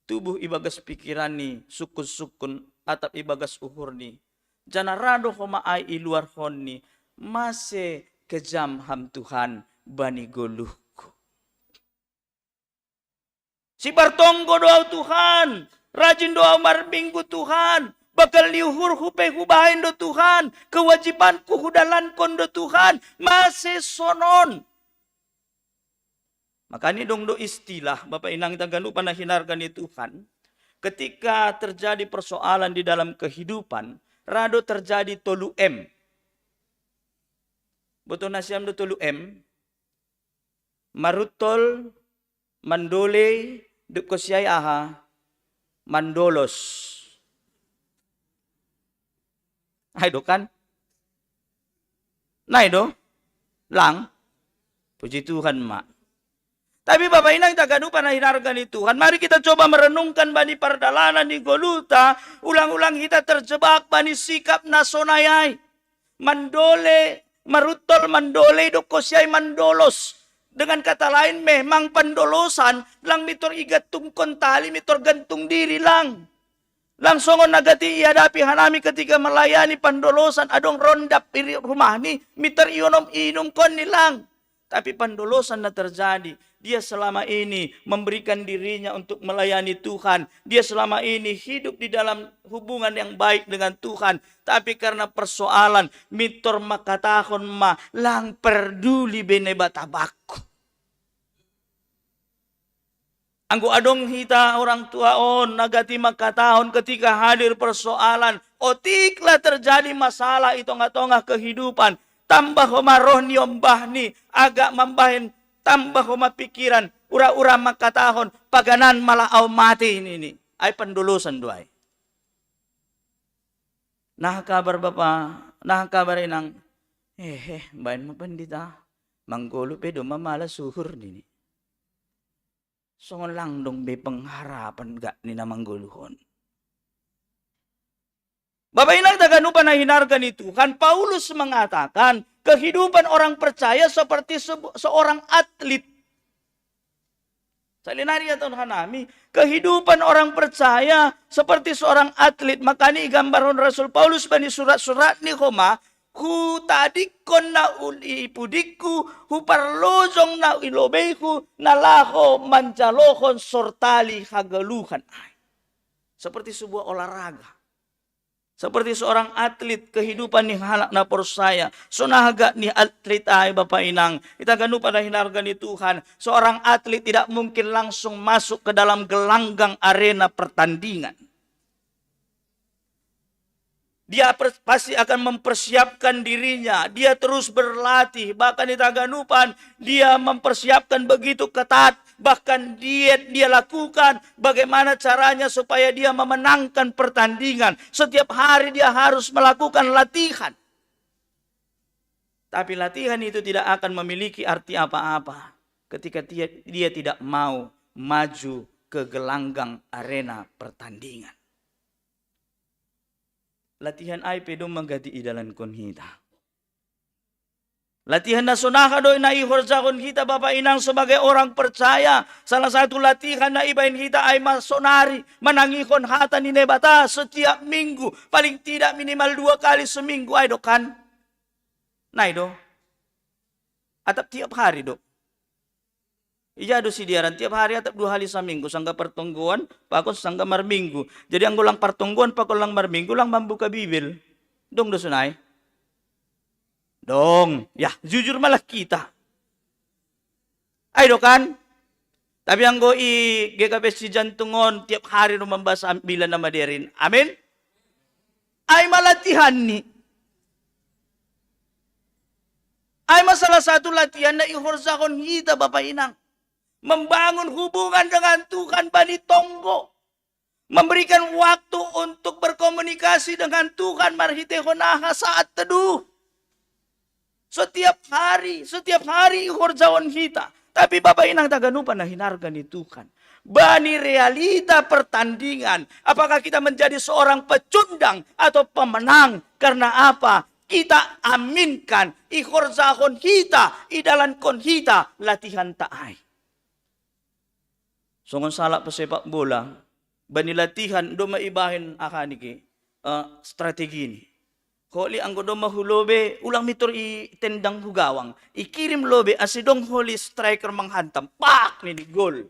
tubuh ibagas pikiran ni sungkun-sungkun atap ibagas uhur ni, janah ra do homa ai iluarhon ni, mase kejam ham Tuhan bani goluhku. Sipartonggo do au Tuhan, rajin do au marminggu Tuhan, bagal ni uhurhu pe hubahen do Tuhan, kewajibanku hudalankon do Tuhan, mase sonon. Makanya dong do istilah, Bapak Inang ita ganupan na hinarga ni Tuhan, ketika terjadi persoalan di dalam kehidupan, ra do terjadi tolu M. Boto nasiam do tolu M? Maruntol, mandolei, dokkon siai aha? Mandolos. Ai do kan? Nai do? Lang? Puji Tuhan ma. Tapi Bapak Inang ita ganupan na hinarga ni Tuhan, mari kita coba merenungkan bani pardalanan ni goluhta, ulang-ulang hita terjebak bani sikap na sonai ai. Mandole, maruntol mandolei dokkon siai mandolos. Dengan kata lain, memang pandolosan lang mitor igantungkon tali, mitor gantung diri lang. Lang songon na gati ihadapi hanami ketika melayani pandolosan, adong rondap i rumahni, mitor ionom-inomkon ni lang. Tapi pandolosan na terjadi, Dia selama ini memberikan dirinya untuk melayani Tuhan. Dia selama ini hidup di dalam hubungan yang baik dengan Tuhan. Tapi karena persoalan, mitor makatahon ma, lang perduli bene batabakku. Anggo adong hita orang tua on, na gati makatahon ketika hadir persoalan, otiklah terjadi masalah i tongah-tongah kehidupan. Tambah homa roh ni ombah ni, agak mambahen tambah homa pikiran, ura-ura makatahon, paganan malah au mati nini. Ai pandolosan do ai. Nah kabar bapa, nah kabar inang. Eh, eh, baen ma pandita. Manggolu pe do mamala suhur nini. Songon lang dong be pengharapan gak ni na manggoluhon. Bapak inang taganupa na hinarga ni Tuhan, Paulus mengatakan kehidupan orang percaya seperti seorang atlet. Salinari ya Tuhan hanami, kehidupan orang percaya seperti seorang atlet. Makanya igambarhon Rasul Paulus bani surat-surat ni homa, hutadingkon na uli pudingku, huparlojong na i lobeiku, na laho manjalohon sortali hagaluhan ai. Seperti sebuah olahraga. Seperti seorang atlet kehidupan ni halak na porsaya. Sonaha gak ni atlet ai bapa inang. Ita ganupa na hinarga ni Tuhan. Seorang atlet tidak mungkin langsung masuk ke dalam gelanggang arena pertandingan. Dia pasti akan mempersiapkan dirinya. Dia terus berlatih. Bahkan di Taganupan, dia mempersiapkan begitu ketat. Bahkan diet dia lakukan. Bagaimana caranya supaya dia memenangkan pertandingan. Setiap hari dia harus melakukan latihan. Tapi latihan itu tidak akan memiliki arti apa-apa ketika dia, dia tidak mau maju ke gelanggang arena pertandingan. Latihan ai pe do ma gati idalankon hita. Latihan na sonaha do na ihorjahon hita bapa inang sebagai orang percaya. Salah satu latihan na ibaen hita ai ma sonari manangihon hata ni Naibata setiap minggu. Paling tidak minimal dua kali seminggu ai do kan. Nai do. Atap tiap hari do. Ija do sidiaran tiap hari atap dua hali saminggu, sangga partonggoan pakon sangga marminggu. Jadi anggo lang partonggoan pakon lang marminggu lang mambuka Bibel. Dong do sonai. Dong, ya jujur malah kita. Ai do kan? Tapi anggo i G K P S si jantung on tiap hari do mambasa ambilan na maderin. Amin. Ai ma latihan ni. Ai ma salah satu latihan na ihorjahon hita bapa inang. Membangun hubungan dengan Tuhan bani tonggo. Memberikan waktu untuk berkomunikasi dengan Tuhan marhitehon aha saat teduh. Setiap hari, setiap hari ihorjahon hita. Tapi bapa inang taganupa na hinarga ni Tuhan. Bani realita pertandingan, apakah kita menjadi seorang pecundang atau pemenang? Karena apa? Kita aminkan, ihorjahon hita, idalankon hita, latihan ta ai. Songon salak pesepak bola, bani latihan do ma ibahen aha niki, eh, strategi ni. Holi anggo do ma hulobe, ulang mitor i tendang hu gawang. Ikirim lobe, ase dong holi striker manghantam. Pak nini gol.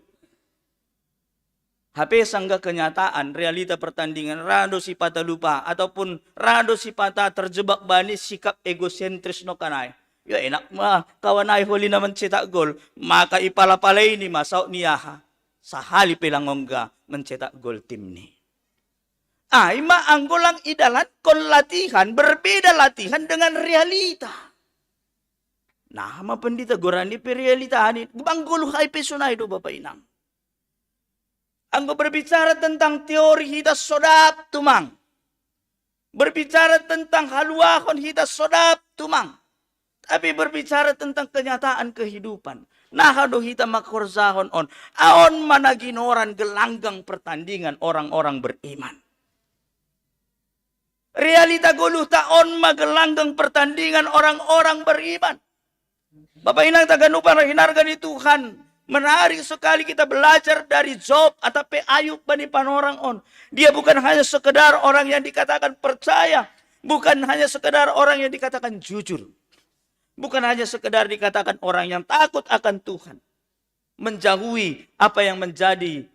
Hape sangga kenyataan realita pertandingan ra do sipata lupa ataupun ra do sipata terjebak bani sikap egosentris no kanai. Ya enak ma kawan ai holi na mencetak gol, maka ipala-palai ni ma saut ni aha. Sahali pe lang ongga mencetak gol tim ni. Ai ma anggo lang idalankon latihan, berbeda latihan dengan realita. Nah, ma pendita gorani pe realita ni, bang goluh ai pe sonai do bapa inang. Anggo berbicara tentang teori hita sodap tumang. Berbicara tentang haluahon hita sodap tumang. Tapi berbicara tentang kenyataan kehidupan. Naha do hita mangkorjahon on. Aon ma na ginoran gelanggang pertandingan orang-orang beriman. Realita goluhta on ma gelanggang pertandingan orang-orang beriman. Bapak inang taganupa na hinarga ni Tuhan. Menarik sekali kita belajar dari Job atau pe Ayub bani panorang on. Dia bukan hanya sekedar orang yang dikatakan percaya, bukan hanya sekedar orang yang dikatakan jujur, bukan hanya sekedar dikatakan orang yang takut akan Tuhan. menjauhi apa yang menjadi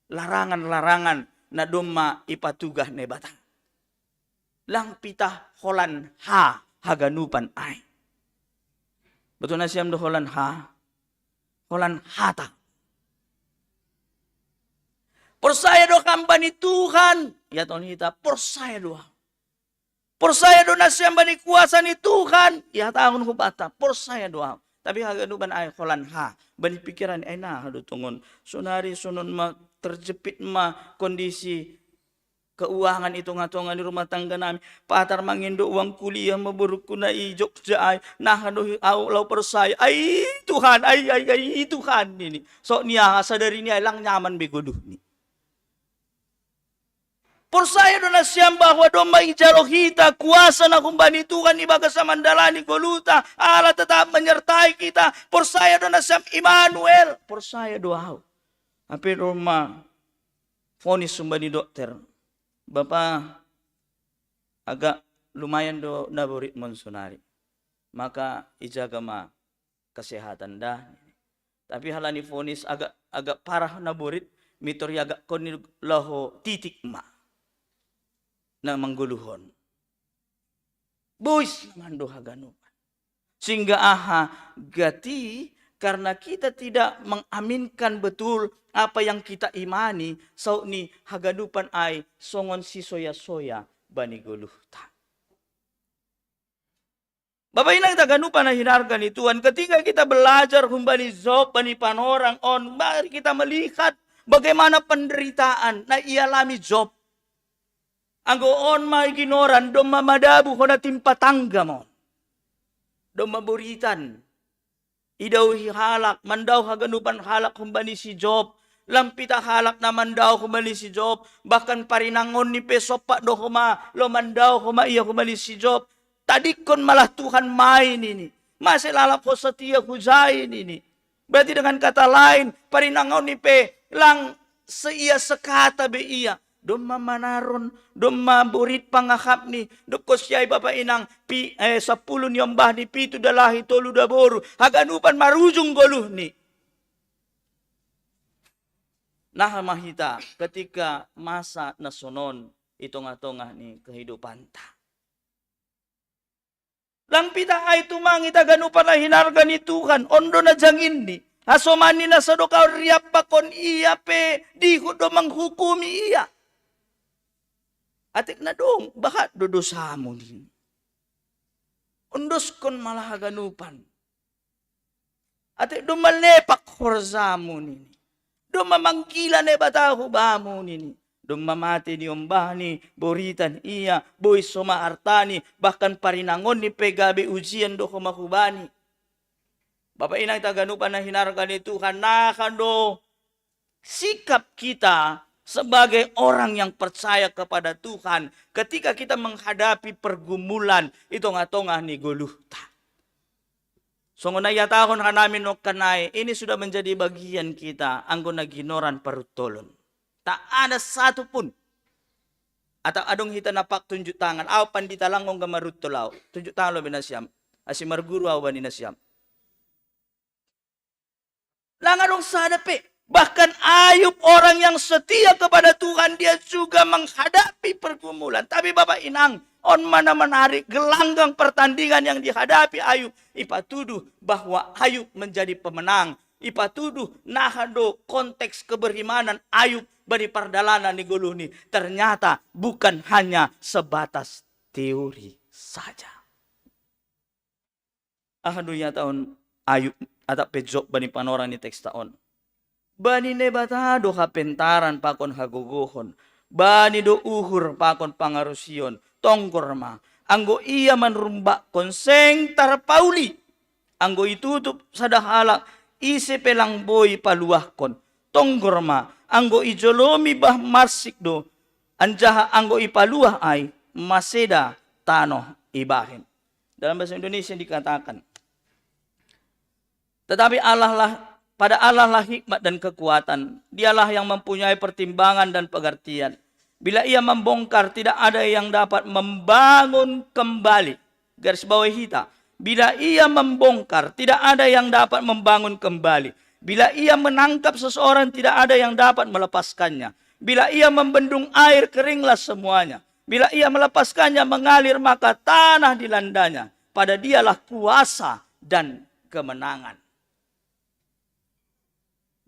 larangan-larangan na domma ipatugah Naibata. Lang pitah holan ha haganupan ai. Betul nasiam do holan ha? Holan hata. Porsaya do hamba ni Tuhan, ya Tuhan kita, porsaya do au. Porsaya do nasiam bani kuasa ni Tuhan, ya tahun hubata, porsaya do au. Tapi haganupan ai holan ha, bani pikiran ai na do tongon. Sonari sonon ma terjepit ma kondisi keuangan i tonga-tonga ni rumah tangga nami. Patar mangindo uang kuliah ma borukku na i Jogja ai. Nah, aduh, au lau porsaya. Ai Tuhan, ai, ai, ai Tuhan ini. Sok nia sadari nia lang nyaman be goluhni. Porsaya do nasiam bahwa domma ijalo hita kuasa na humbani Tuhan ibagas mandalani goluhta. Allah tetap menyertai kita. Porsaya do nasiam Immanuel. Porsaya do au. Ape domma vonis humbani dokter, Bapa, agak lumayan do na borit mon sonari. Maka ijaga ma kesehatan da. Tapi halani vonis agak, agak parah na borit, mitor iagak koni laho titik ma na manggoluhon. Bois na mando haganupan. Sehingga aha, gati, karena kita tidak mengaminkan betul apa yang kita imani, saut ni haganupan ai songon sisoya-soya bani goluhta. Bapak inang taganupan na hinarga ni Tuhan, ketika kita belajar humbani Job, bani panorang on, mari kita melihat bagaimana penderitaan na ialami Job. Anggo on ma ginoran, domma madabu hona timpa tangga mon. Domma boritan idauhi halak, mandao haganupan halak humbani si Job. Lang pitah halak na mandao humbani si Job, bahkan parinangon ni pe sompat do homa, lo mandao homa ia humbani si Job. Tadingkon malah Tuhan mai nini. Mase lalap ho setia hujai nini. Berarti dengan kata lain, parinangon ni pe lang seia sekata be ia. Domma manaron, domma borit pangahapni, dokkon siai bapa inang pi, eh, sapuluh ni ombahni, pitu dalahi, tolu daboru, haganupan marujung goluhni. Naha ma hita ketika masa na sonon i tongah-tongah ni kehidupanta. Lang pitah ai tumang i taganupan na hinarga ni Tuhan, on do na janginni. Hasomanni na sadokahon riap pakon ia pe dihut do manghukumi ia. Atik na dong, bahat do dosamu nini. Ondoskon malah haganupan. Atik domma lepak horjamu nini. Domma manggila Naibata hubamu nini. Domma mate ni ombahni, boritan ia, bois homa artani, bahkan parinangonni pe gabe ujian do homa hubani. Bapa inang taganupan na hinarga ni Tuhan, naha do sikap kita sebagai orang yang percaya kepada Tuhan ketika kita menghadapi pergumulan i tongah-tongah ni goluhta. Songon na ihatahon hanami nongkan nai, ini sudah menjadi bagian kita anggo na ginoran paruntolon. Tak ada satu pun. Atau adong hita na pak tunjuk tangan, au pandita lang on ga maruntol au. Tunjuk tangan lo be nasiam. Asi marguru au bani nasiam. Lang adong sada pe. Bahkan Ayub, orang yang setia kepada Tuhan, dia juga menghadapi pergumulan. Tapi Bapak Inang, on mana menarik, gelanggang pertandingan yang dihadapi Ayub, ipatuduh bahwa Ayub menjadi pemenang. Ipatuduh naha do konteks keberimanan Ayub bani pardalanan ni goluhni. Ternyata bukan hanya sebatas teori saja. Aha do ihatahon Ayub atap pe Job bani panorang ni teksta on? Bani Naibata do hapentaran pakon hagogohon, bani do uhur pakon pangarusion. Tonggor ma, anggo ia manrumbakkon seng tarpauli. Anggo itutup sada halak, ise pe lang boi paluahkon. Tonggor ma, anggo ijolomi bah marsik do, anjaha anggo ipaluah ai, maseda tanoh ibahen. Dalam bahasa Indonesia dikatakan, tetapi Allah lah, pada Allah lah hikmat dan kekuatan. Dialah yang mempunyai pertimbangan dan pengertian. Bila ia membongkar, tidak ada yang dapat membangun kembali. Garis bawah hita. Bila ia membongkar, tidak ada yang dapat membangun kembali. Bila ia menangkap seseorang, tidak ada yang dapat melepaskannya. Bila ia membendung air, keringlah semuanya. Bila ia melepaskannya mengalir, maka tanah dilandanya. Pada dialah kuasa dan kemenangan.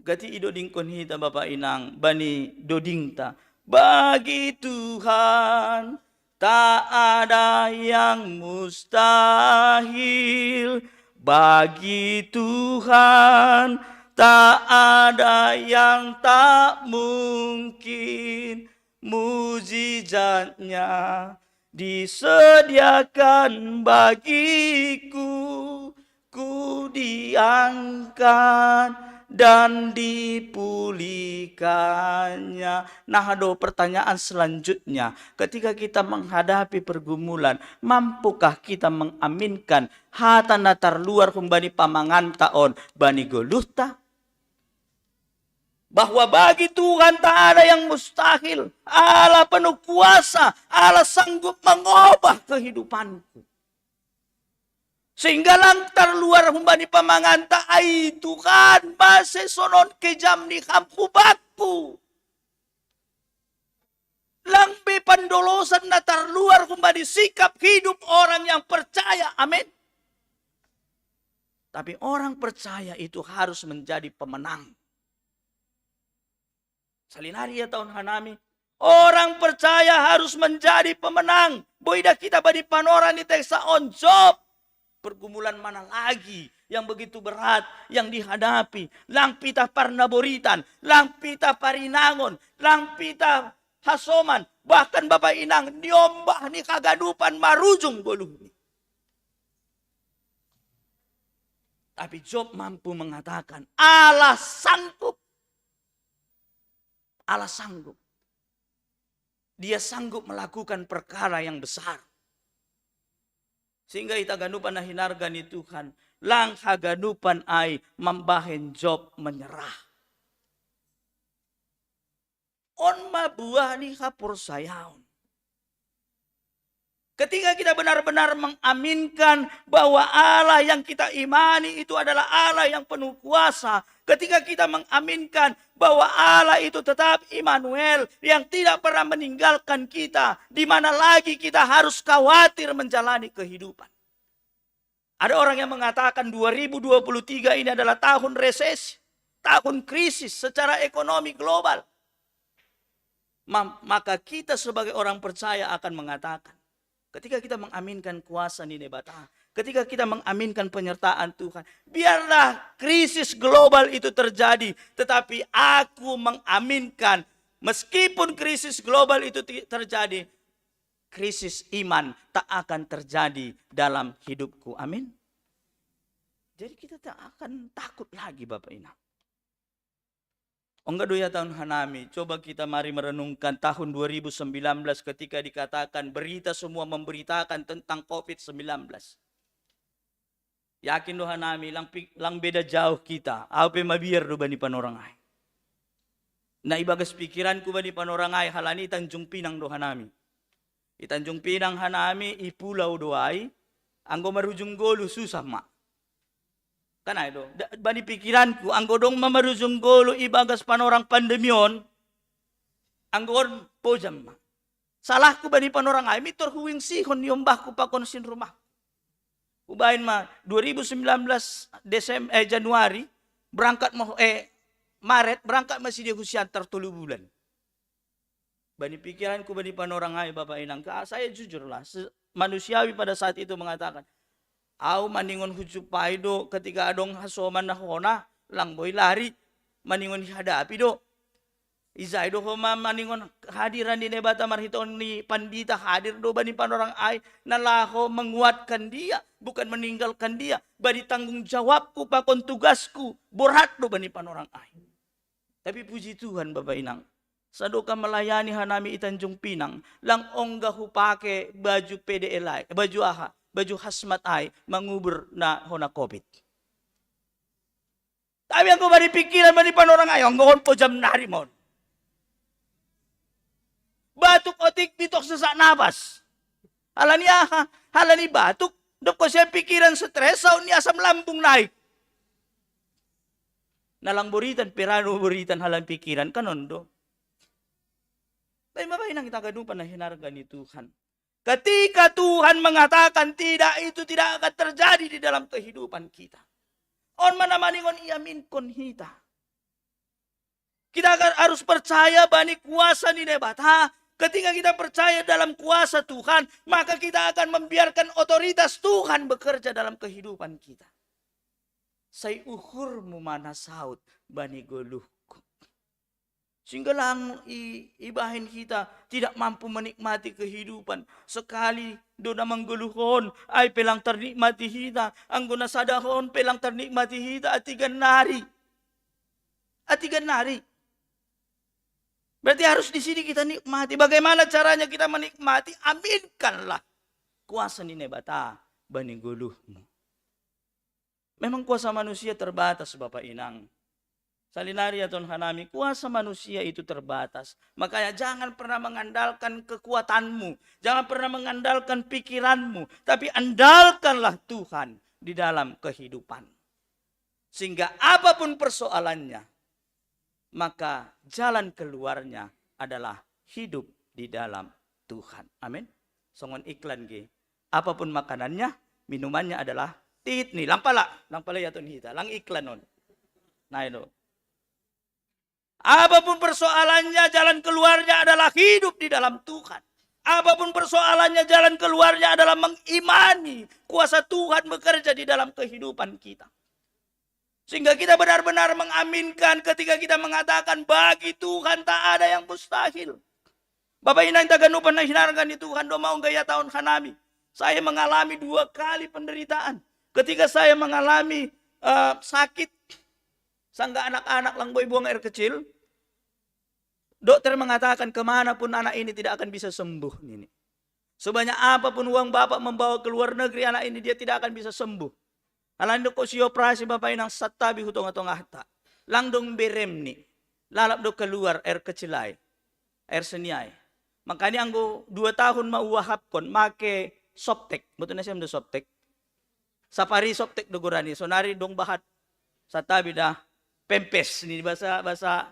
Gati idodingkon hita bapa inang bani dodingta. Bagi Tuhan tak ada yang mustahil. Bagi Tuhan tak ada yang tak mungkin. Mujizatnya disediakan bagiku. Ku diangkat dan dipulihkannya. Nah, do pertanyaan selanjutnya, ketika kita menghadapi pergumulan, mampukah kita mengaminkan hata na tarluar humbani pamanganta on bani goluhta? Bahwa bagi Tuhan tak ada yang mustahil. Allah penuh kuasa, Allah sanggup mengubah kehidupanku. Sehingga lang tarluar humbani pamanganta, ai Tuhan, mase sonon kejam ni Ham hubakku. Lang be pandolosan na tarluar humbani sikap hidup orang yang percaya. Amin. Tapi orang percaya itu harus menjadi pemenang. Salinari ia tahun hanami, orang percaya harus menjadi pemenang. Boida kita bani panorang ni teksa on Job. Pergumulan mana lagi yang begitu berat yang dihadapi? Lang pita parnaboritan, lang pita parinangon, lang pita hasoman, bahkan bapa inang niombah ni kagadupan marujung goluhni. Tapi Job mampu mengatakan, Allah sanggup. Allah sanggup. Dia sanggup melakukan perkara yang besar. Sehingga ita ganupan na hinarga ni Tuhan, lang haganupan ai mambahen Job menyerah. On ma buah ni haporsayaon. Ketika kita benar-benar mengaminkan bahwa Allah yang kita imani itu adalah Allah yang penuh kuasa, ketika kita mengaminkan bahwa Allah itu tetap Immanuel yang tidak pernah meninggalkan kita, di mana lagi kita harus khawatir menjalani kehidupan? Ada orang yang mengatakan dua ribu dua puluh tiga ini adalah tahun resesi, tahun krisis secara ekonomi global. Ma-, maka kita sebagai orang percaya akan mengatakan, ketika kita mengaminkan kuasa ni Debata, ketika kita mengaminkan penyertaan Tuhan, biarlah krisis global itu terjadi, tetapi aku mengaminkan, meskipun krisis global itu ti-, terjadi, krisis iman tak akan terjadi dalam hidupku. Amin. Jadi kita tak akan takut lagi, Bapak Inang. Ongga do ia tahun hanami, coba kita mari merenungkan tahun dua ribu sembilan belas ketika dikatakan berita semua memberitakan tentang covid sembilan belas. Yakin do hanami, lang pi-, lang beda jauh kita. Au pe mabiar do bani panorang ai. Na ibagas pikiranku bani panorang ai, halani Tanjung Pinang do hanami. I Tanjung Pinang hanami, i pulau do ai, anggo marujung goluh susah ma. Kan ai do, da-, bani pikiranku, anggo dong ma marujung goluh ibagas panorang pandemi on, anggo on pojam ma. Salahku bani panorang ai, mitor huingsihon niombahku pakon sin rumah. Ubahen ma, dua ribu sembilan belas Desem-, eh, Januari, berangkat ma, eh, Maret, berangkat ma si dia husian tar tolu bulan. Bani pikiranku, bani panorang ai, Bapak Inang, ka-, saya jujurlah, se-, manusiawi pada saat itu mengatakan, au maningon hucupai do ketika adong hasoman na hona, lang boi lari, maningon ihadapi do. Ijai do ho ma maningon hadiran ni Debata marhitehon ni pandita hadir do bani panorang ai, na laho menguatkan dia, bukan meninggalkan dia. Bani tanggung jawabku pakon tugasku, borat do bani panorang ai. Tapi puji Tuhan, Bapak Inang, sadokah melayani hanami i Tanjung Pinang, lang ongga hupake baju P D L I, baju aha, baju hazmat ai, mangubur na hona covid. Tapi anggo bani pikiran, bani panorang ai, anggo on pojam nari ma on. Batuk otik, bitok sesak napas. Halani aha? Halani batuk, dob ho sian pikiran, stres, saut ni asam lambung naik. Na lang buritan, piranu buritan halan pikiran, kan ondo. Tapi Bapak Inang, taga dupa na hinarga ni Tuhan. Ketika Tuhan mengatakan tidak, itu tidak akan terjadi di dalam kehidupan kita. On mana maningon iaminkon hita. Kita akan harus percaya bani kuasa ni Naibata. Ketika kita percaya dalam kuasa Tuhan, maka kita akan membiarkan otoritas Tuhan bekerja dalam kehidupan kita. Sai ukurmu mana saut bani goluhku. Sehingga lang i, ibahen kita tidak mampu menikmati kehidupan. Sekali do na manggoluhon, ai pe lang ternikmati hita. Anggo na sadahon pe lang ternikmati hita, atigan nari. Atigan nari. Berarti harus di sini kita nikmati. Bagaimana caranya kita menikmati? Aminkanlah kuasa ni Naibata bani goluhmu. Memang kuasa manusia terbatas, Bapak Inang. Salinari ya Tuhan hanami, kuasa manusia itu terbatas. Makanya jangan pernah mengandalkan kekuatanmu. Jangan pernah mengandalkan pikiranmu. Tapi andalkanlah Tuhan di dalam kehidupan. Sehingga apapun persoalannya, maka jalan keluarnya adalah hidup di dalam Tuhan. Amin. Songon iklan ge. Apapun makanannya, minumannya adalah tit ni. Lang pala, lang pala ya Tuhan hita, lang iklan on. Nah, itu. Apapun persoalannya, jalan keluarnya adalah hidup di dalam Tuhan. Apapun persoalannya, jalan keluarnya adalah mengimani kuasa Tuhan bekerja di dalam kehidupan kita. Sehingga kita benar-benar mengaminkan ketika kita mengatakan, bagi Tuhan tak ada yang mustahil. Bapak Inang taga dupa na hinarga ni Tuhan, do maung gaya tahun hanami. Saya mengalami dua kali penderitaan. Ketika saya mengalami eh, sakit, sangga anak-anak lang boi buang air kecil, dokter mengatakan kemanapun anak ini tidak akan bisa sembuh nini. Sebanyak apapun uang bapak membawa ke luar negeri anak ini, dia tidak akan bisa sembuh. Alani do ko si operasi Bapak Inang, santabi hu tonga-tongata. Lang dong berem ni. Lalap do keluar air kecil ai. Air seni ai. Makanya anggo dua tahun ma uahapkon make softek. Betul nasiam do softek. Sapari softek do gorani. Sonari dong bahat. Santabi dah. Pempes ni bahasa, bahasa.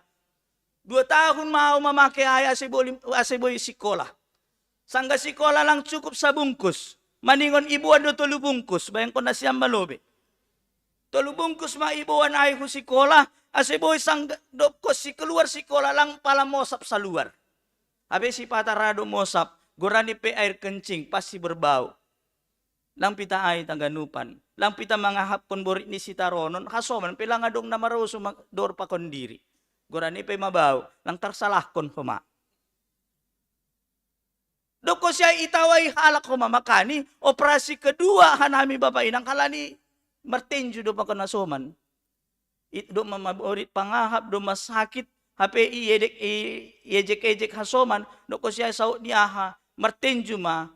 Dua tahun ma au mamake ai ase boi, ase boi sikola. Sangga sikola lang cukup sabungkus. Maningon iboan do tolu bungkus, bayangkon nasiam ma lobe. Tolu bungkus ma iboan ai hu sikola, ase boi sangga dob ko si keluar sikola lang pala mosap saluar. Abe sipata ra do mosap, gorani pe air kencing, pasti berbau. Lang pita ai taga dupa. Lang pita mangahapkon borit ni sitaronon, hasoman pe lang adong na maroso ma dor pakon diri. Gorani pe mabau, lang tarsalahkon homa. Dob ko siai itawai halak homa makani, operasi kedua hanami Bapak Inang halani martenju do pakon hasoman. It do ma maborit pangahap do ma sakit, hape iedek, i, iejek-ejek hasoman, dob ko siai saut ni aha, martenju ma,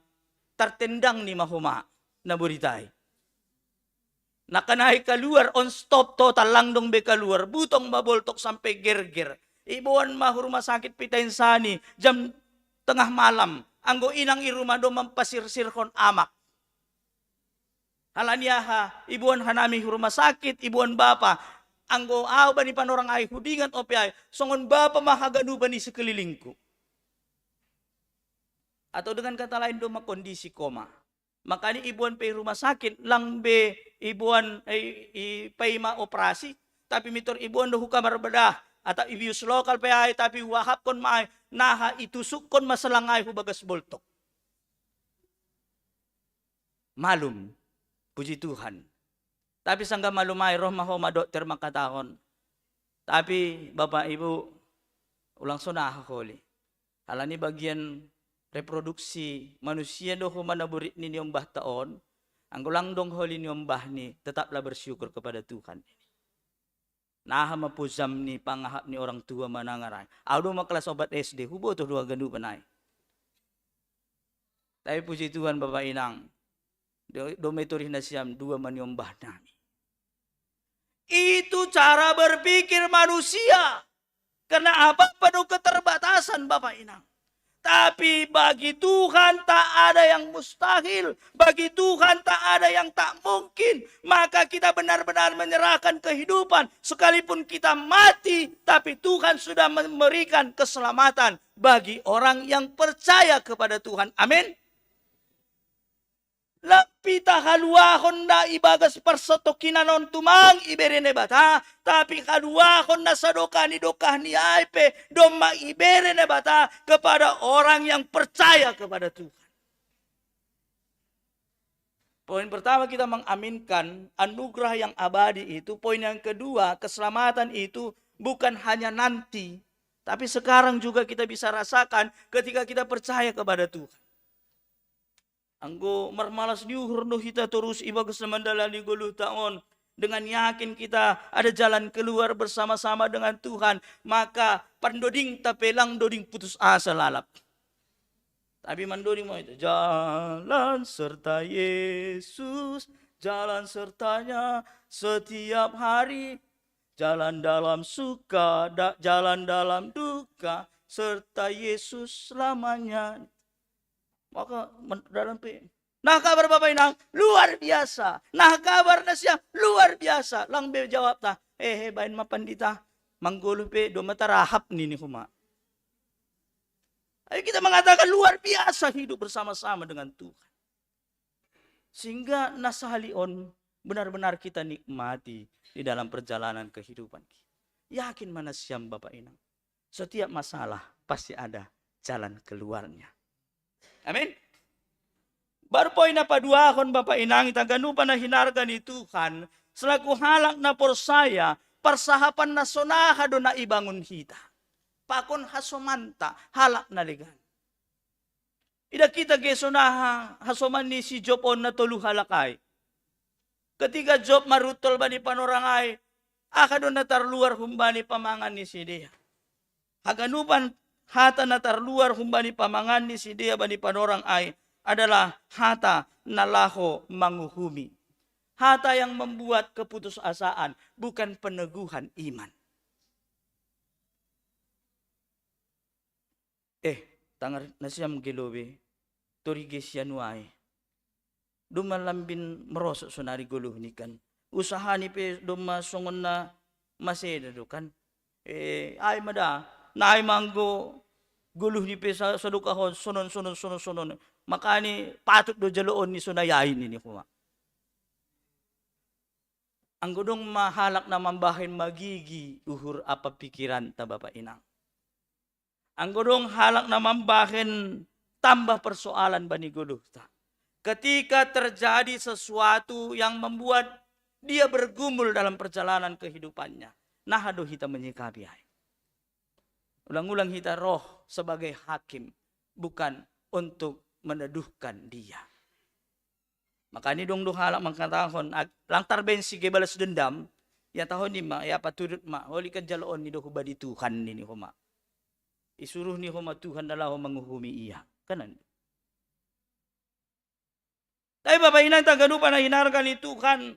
tartendang ni ma homa, na boritai. Nakanai kaluar on stop total, lang dong be kaluar, butong ma boltok sampe gerger. Iboan ma hu rumah sakit pita insani, jam tengah malam. Anggo inang i rumah do mampasirsirhon amak. Halani aha, iboan hanami hu rumah sakit, iboan bapa. Anggo au bani panorang ai hudingan ope ai, songon bapa ma haganupan i sekelilingku. Atau dengan kata lain do ma kondisi koma. Makani iboan pe i rumah sakit, lang be iboan, eh, i, paima operasi, tapi mitor iboan do hu kamar bedah, atau i bius lokal pe ai, tapi uahapkon ma ai, naha itusukkon ma selang ai hu bagas boltok. Malum, puji Tuhan. Tapi sangga malum ai roh ma homa dokter mangkatahon, tapi Bapak Ibu, ulang sonaha holi. Halani bagian reproduksi manusia do homa na borit ni niombahta on, anggo lang dong holi niombahni, tetaplah bersyukur kepada Tuhan. Naha ma pujam ni pangahap ni orang tua manangarai. Au do ma kelas opat S D, hubotoh do haganupan ai. Tapi puji Tuhan Bapak Inang, do, do metorih nasiam dua maniombah nami. Itu cara berpikir manusia. Karena apa? Penuh keterbatasan Bapak Inang. Tapi bagi Tuhan tak ada yang mustahil. Bagi Tuhan tak ada yang tak mungkin. Maka kita benar-benar menyerahkan kehidupan. Sekalipun kita mati, tapi Tuhan sudah memberikan keselamatan bagi orang yang percaya kepada Tuhan. Amin. Lapi ta haluahon na ibagas parsatokinan on tumang ibere Naibata, tapi haluahon na sadokah ni dokah ni ai pe domma ibere Naibata kepada orang yang percaya kepada Tuhan. Poin pertama, kita mengaminkan anugerah yang abadi itu. Poin yang kedua, keselamatan itu bukan hanya nanti, tapi sekarang juga kita bisa rasakan ketika kita percaya kepada Tuhan. Anggo marmalas ni uhur do hita torus ibagas na mandalani goluhta on, dengan yakin kita ada jalan keluar bersama-sama dengan Tuhan, maka pandodingta pe lang doding putus asa lalap. Tapi mandoding ma hita, jalan serta Yesus, jalan sertanya setiap hari, jalan dalam suka, da, jalan dalam duka, serta Yesus selamanya. Maka dalam pe, nah, kabar Bapak Inang luar biasa. Nah, kabar nasiam luar biasa. Lang be jawabta, hehe, baen ma pandita, manggoluh pe domma tarahap, nini homa. Ayo kita mengatakan luar biasa hidup bersama-sama dengan Tuhan. Sehingga na sahali on benar-benar kita nikmati di dalam perjalanan kehidupan kita. Yakin ma nasiam Bapak Inang, setiap masalah pasti ada jalan keluarnya. Amin. Baru poin na paduahon Bapak Inang, hita ganup na hinarga ni Tuhan, selaku halak na porsaya, parsahapan na sonaha do na ibangun hita. Pakon hasomanta halak na legan. Idah hita ge sonaha hasoman ni si Job on na tolu halak ai. Ketika Job maruntol bani panorang ai, aha do na tarluar humbani pamangan ni sidea? Haganupan hata na tarluar humbani pamangan ni sidea bani panorang ai adalah hata na laho manguhumi. Hata yang membuat keputusasaan, bukan peneguhan iman. Eh, tangar nasiam gelo be, tori ge sianu ai. Domma lambin merosot sonari goluh ni kan. Usaha ni pe domma songon na maseda do kan. Eh, ai ma da, na ai ma anggo goluh ni pe sa-, sadokah on sonon, sonon, sonon, sonon. Makani patut do jaloon ni sonai ai, nini homa. Anggo dong ma halak na mambahen magigi uhur ampa pikiranta, Bapak Inang. Anggo dong halak na mambahen tambah persoalan bani goluhta. Ketika terjadi sesuatu yang membuat dia bergumul dalam perjalanan kehidupannya, naha do hita menyikapi ai? Ulang-ulang hita roh sebagai hakim, bukan untuk meneduhkan dia. Makani dong do halak mangkatahon, ag-, lang tarbaen si ge balas dendam, ihatahon i ma, ia patudut ma, holi kan jaloon ni do huba di Tuhan, nini homa. Isuruh ni homa Tuhan na laho manguhumi ia. Kanan. Tapi Bapak Inang taganupan na hinarga ni Tuhan,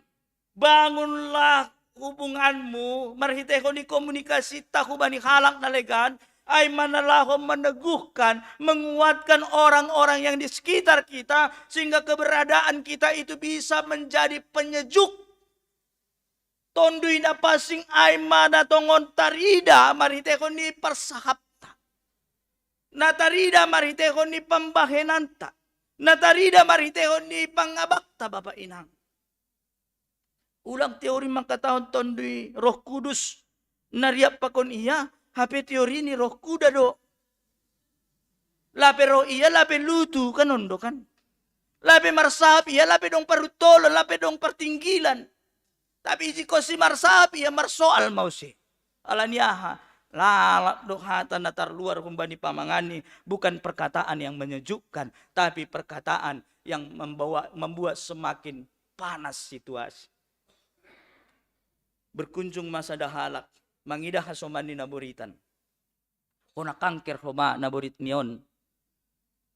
bangunlah hubunganmu marhitehon ni komunikasinta hubani halak na legan, ai ma na laho meneguhkan, menguatkan orang-orang yang di sekitar kita, sehingga keberadaan kita itu bisa menjadi penyejuk. Tonduy na pansing ai ma na tongon tarida marhitehon ni parsahapta, na tarida marhitehon ni pambahenanta, na tarida marhitehon ni pangabakta, Bapak Inang. Ulang teori mangkatahon Tonduy Roh Kudus na riap pakon ia, hape teori ni roh kuda do. Lape roh ia, lape lutu, kan on do kan. Lape marsahap ia, lape dong paruntolon, lape dong partinggilan. Tapi ijikon si marsahap ia, marsoal ma use. Alani aha? Lalap do hata na tarluar humbani pamanganni, bukan perkataan yang menyejukkan, tapi perkataan yang membawa, membuat semakin panas situasi. Berkunjung ma sada halak, mangidah hasoman ni na boritan. Hona kanker homa na borit ni on.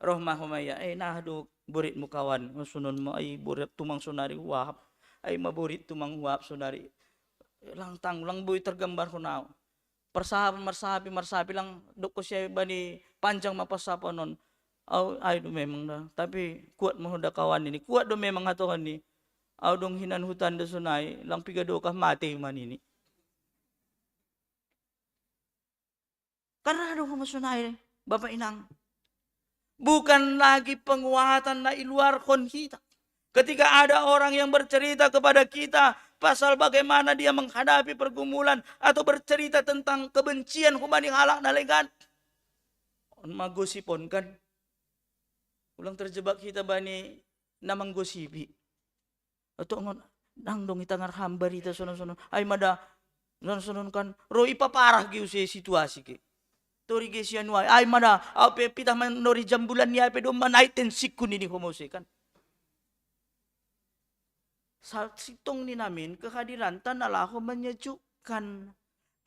Roh ma homa ia, "Eh, naha do boritmu, kawan?" "Oh, sonon ma, ai borat tumang sonari huahap. Ai ma borit tumang huahap sonari." Lang tang, lang boi tergambar hona. Parsahapan, marsahapi, marsahapi lang, dok ko siya bani panjang ma parsahapan on. Au, ai do memang da. Tapi kuat ma ho da kawan ini. Kuat do memang hatohon ni. Au dong hinan hutan da sonai, lang piga dokah mate ma nini. Karna do ho ma sonai, Bapak Inang. Bukan lagi penguatan na iluarhon hita. Ketika ada orang yang bercerita kepada kita pasal bagaimana dia menghadapi pergumulan atau bercerita tentang kebencian hubani halak na legan. On ma gosip on kan. Ulang terjebak hita bani na manggosipi. Atau ngon, nang dong hita ngarham barita sonon-sonon. Ai ma da, sonon-sonon kan, ro ipaparah ge use situasi ke. Tori ge sian wai. Ai ma da, au pe pitah ma nori jambulan ni ai pe domma naik tensiku nini ho ma use kan. Sa-, sintong ni namin kehadiranta na laho menyejukkan.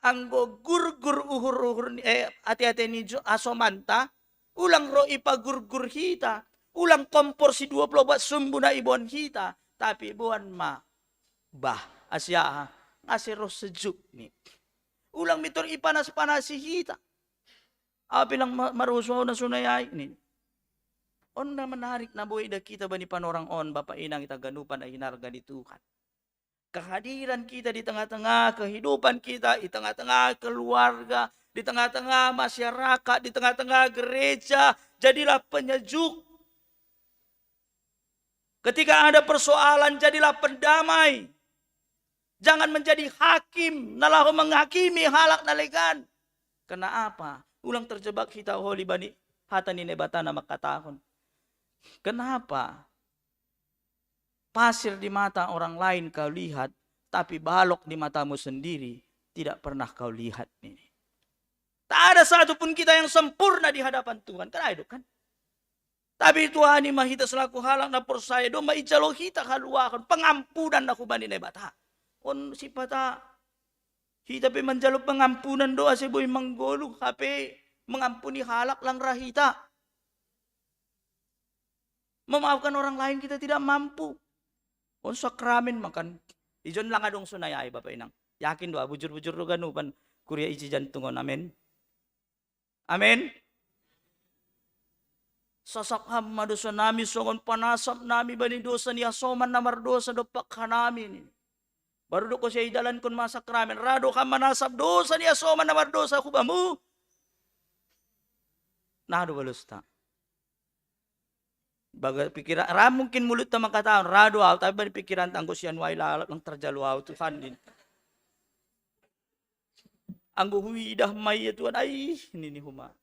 Anggo gurgur uhur-uhur ni, eh, ate-ate ni jo-, asomanta, ulang ro ipagurgur hita, ulang kompor si dua puluh opat sumbu na iboan hita, tapi boan ma bah, ase aha, ase ro sejukni. Ulang mitor ipanas-panasi hita. Ape lang ma-, maruso na sonai ai ni. On na menarik na boi da kita bani panorang on, Bapak Inang hita ganupan na hinarga ni Tuhan. Kehadiran kita di tengah-tengah kehidupan kita, di tengah-tengah keluarga, di tengah-tengah masyarakat, di tengah-tengah gereja, jadilah penyejuk. Ketika ada persoalan, jadilah pendamai. Jangan menjadi hakim, na laho menghakimi halak na legan. Kenapa? Ulang terjebak hita holi bani hata ni Naibata na mangkatahon. Kenapa? Pasir di mata orang lain kau lihat, tapi balok di matamu sendiri tidak pernah kau lihat ini. Tak ada satu pun kita yang sempurna di hadapan Tuhan. Kan ai do kan? Tapi Tuhan i ma hita selaku halak na porsaya, domma ijalo hita haluahon, pengampunan na hubani Naibata. On sipata hita pe manjalo pengampunan do ase boi manggoluh, hape mengampuni halak lang ra hita. Memaafkan orang lain kita tidak mampu. On sakramen ma kan. Ijon lang adong sonai ai Bapak Inang. Yakin do, bujur-bujur do ganupan kuria isi jantung on. Amin. Amin. Sasap ham ma dosa nami songon panasap nami bani dosa ni hasoman na mardosa dompak hanami ni. Baru dok ko siai dalankon ma sakramen, ra do ham manasap dosa ni hasoman na mardosa hubamu. Nah do balosta. Baga pikiran, ra mungkin mulutta mangkatahon, ra do au, tapi bani pikiran anggo sian wai lalap lang tarjalo au Tuhan din. Anggo huidah ma ia Tuhan, ai nini homa.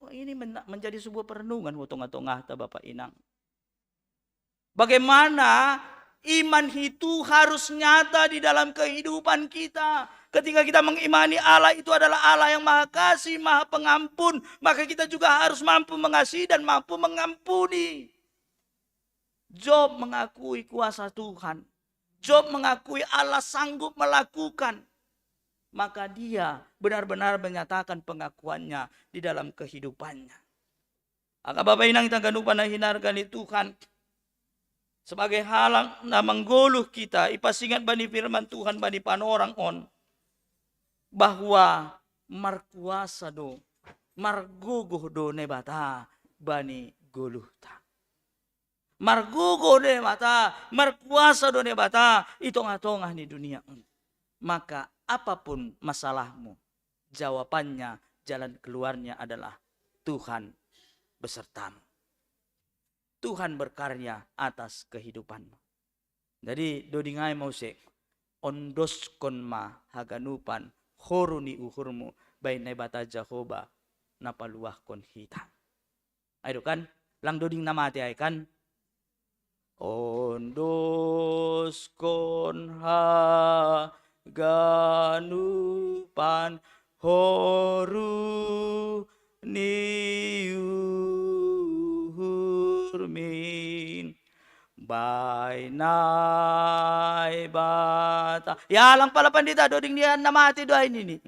Oh, ini men-, menjadi sebuah perenungan ho tengah-tengah ta Bapak Inang. Bagaimana iman itu harus nyata di dalam kehidupan kita. Ketika kita mengimani Allah itu adalah Allah yang maha kasih, maha pengampun, maka kita juga harus mampu mengasihi dan mampu mengampuni. Job mengakui kuasa Tuhan. Job mengakui Allah sanggup melakukan. Maka dia benar-benar menyatakan pengakuannya di dalam kehidupannya. Angka Bapak Inang hita ganupan na hinarga ni Tuhan, sebagai halak na manggoluh hita, ipasingat bani firman Tuhan bani panorang on, bahwa markuasa do, margogoh do Naibata bani goluhta. Margogoh do Naibata, markuasa do Naibata i tongah-tongah ni dunia on. Maka apapun masalahmu, jawabannya, jalan keluarnya adalah Tuhan besertamu. Tuhan berkarya atas kehidupanmu. Jadi dodingai ma use, ondoskon ma haganupan horu ni uhurmu bahen Naibata Jahowa na paluahkon hita. Ai do kan, lang doding na mate ai kan. Ondoskon haganupan horu ni uhurmin bahen Naibata. Ya, lang pala pandita, doding dia na mate do ai nini.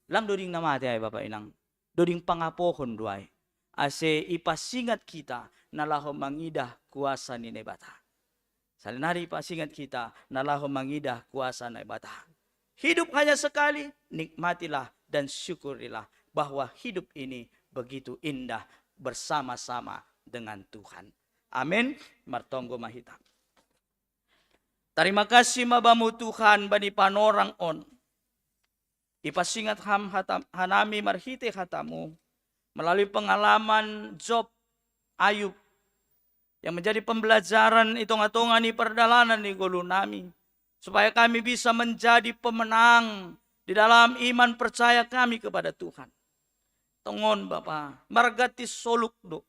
Lang doding na mate ai Bapak Inang. Doding pangapohon do ai. Ase ipasingat hita na laho mangidah kuasa ni Naibata. Talinari pasingat kita, na laho mangidah kuasa Naibata. Hidup hanya sekali, nikmatilah dan syukurilah bahwa hidup ini begitu indah bersama-sama dengan Tuhan. Amin. Martonggo ma hita. Tarima kasih ma Bamu Tuhan bani panorang on. Ipasingat Ham hata-, hanami marhite hata-Mu, melalui pengalaman Job, Ayub, yang menjadi pembelajaran i tonga-tonga ni pardalanan ni ngolu nami, supaya kami bisa menjadi pemenang di dalam iman percaya kami kepada Tuhan. Tongon Bapa, marganti soluk do.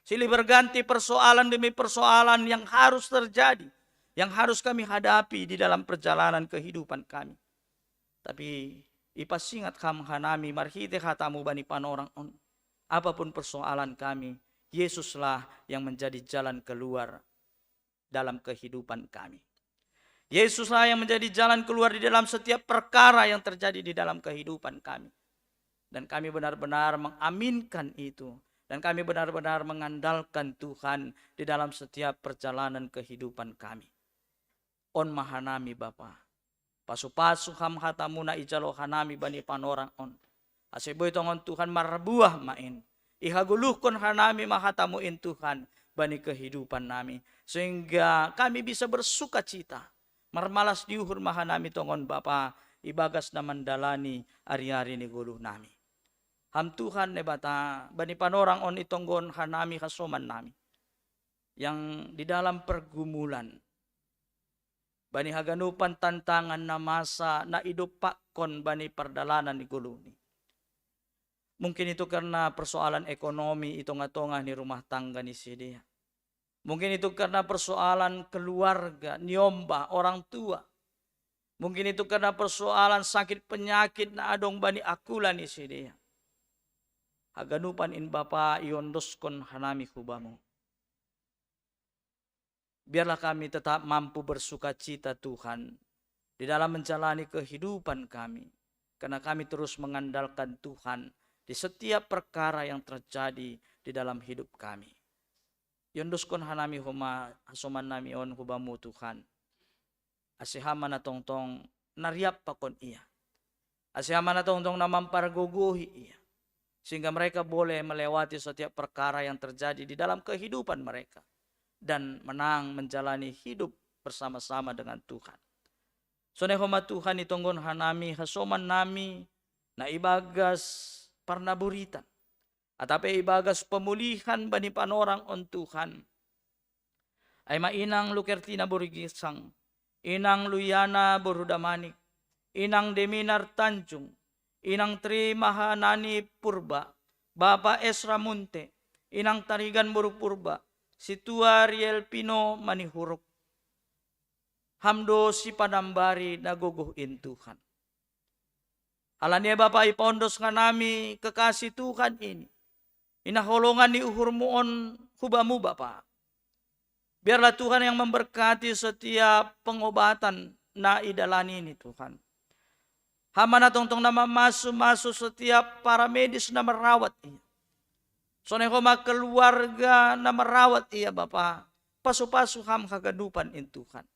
Silih berganti persoalan demi persoalan yang harus terjadi, yang harus kami hadapi di dalam perjalanan kehidupan kami. Tapi ipasingat Ham hanami marhite hata-Mu bani panorang on. Apapun persoalan kami, Yesuslah yang menjadi jalan keluar dalam kehidupan kami. Yesuslah yang menjadi jalan keluar di dalam setiap perkara yang terjadi di dalam kehidupan kami. Dan kami benar-benar mengaminkan itu. Dan kami benar-benar mengandalkan Tuhan di dalam setiap perjalanan kehidupan kami. On ma hanami Bapa. Pasu-pasu Ham hata-Mu na ijalo hanami bani panorang on. Ase boi tongon Tuhan marbuah ma in. Ihagoluhkon hanami ma hata-Mu in Tuhan bani kehidupan nami. Sehingga kami bisa bersuka cita. Marmalas ni uhur ma hanami tongon Bapa ibagas na mandalani ari-ari ni ngolu nami. Ham Tuhan Naibata, bani panorang on itonggohon hanami hasoman nami. Yang di dalam pergumulan, bani haganupan tantangan na masa na idompakkon bani pardalanan ni ngoluni. Mungkin itu karena persoalan ekonomi i tonga-tonga ni rumah tangga ni sidea. Mungkin itu karena persoalan keluarga, niombah, orang tua. Mungkin itu karena persoalan sakit penyakit na adong bani akula ni sidea. Haganupan in Bapa iondoskon hanami hu Bamu. Biarlah kami tetap mampu bersuka cita Tuhan di dalam menjalani kehidupan kami. Karena kami terus mengandalkan Tuhan di setiap perkara yang terjadi di dalam hidup kami. Iondoskon hanami homa hasoman nami on hu Bamu Tuhan. Ase Ham ma na tongtong na riap pakon ia. Ase Ham ma na tongtong na mampargogohi ia. Sehingga mereka boleh melewati setiap perkara yang terjadi di dalam kehidupan mereka. Dan menang menjalani hidup bersama-sama dengan Tuhan. Sonai homa Tuhan itonggohon hanami hasoman nami na ibagas parnaburitan. Atap pe ibagas pemulihan bani panorang on Tuhan. Ai ma inang Lukertina boru Girsang, inang Luyana boru Damanik, inang Deminar Tanjung, inang Tri Mahanani Purba, Bapa Esra Munte, inang Tarigan boru Purba, situa Riel Pino Manihuruk. Ham do sipanambari na gogoh in Tuhan. Alani Bapa ipaondos hanami kekasih Tuhan ini. Ina holongan ni uhur-Mu on hu Bamu Bapa. Biarlah Tuhan yang memberkati setiap pengobatan na idalani ini Tuhan. Ham ma na tongtong na mamasu-masu setiap para medis na merawat ia. Sonai homa keluarga na merawat ia Bapa. Pasu-pasu Ham haganupan in Tuhan.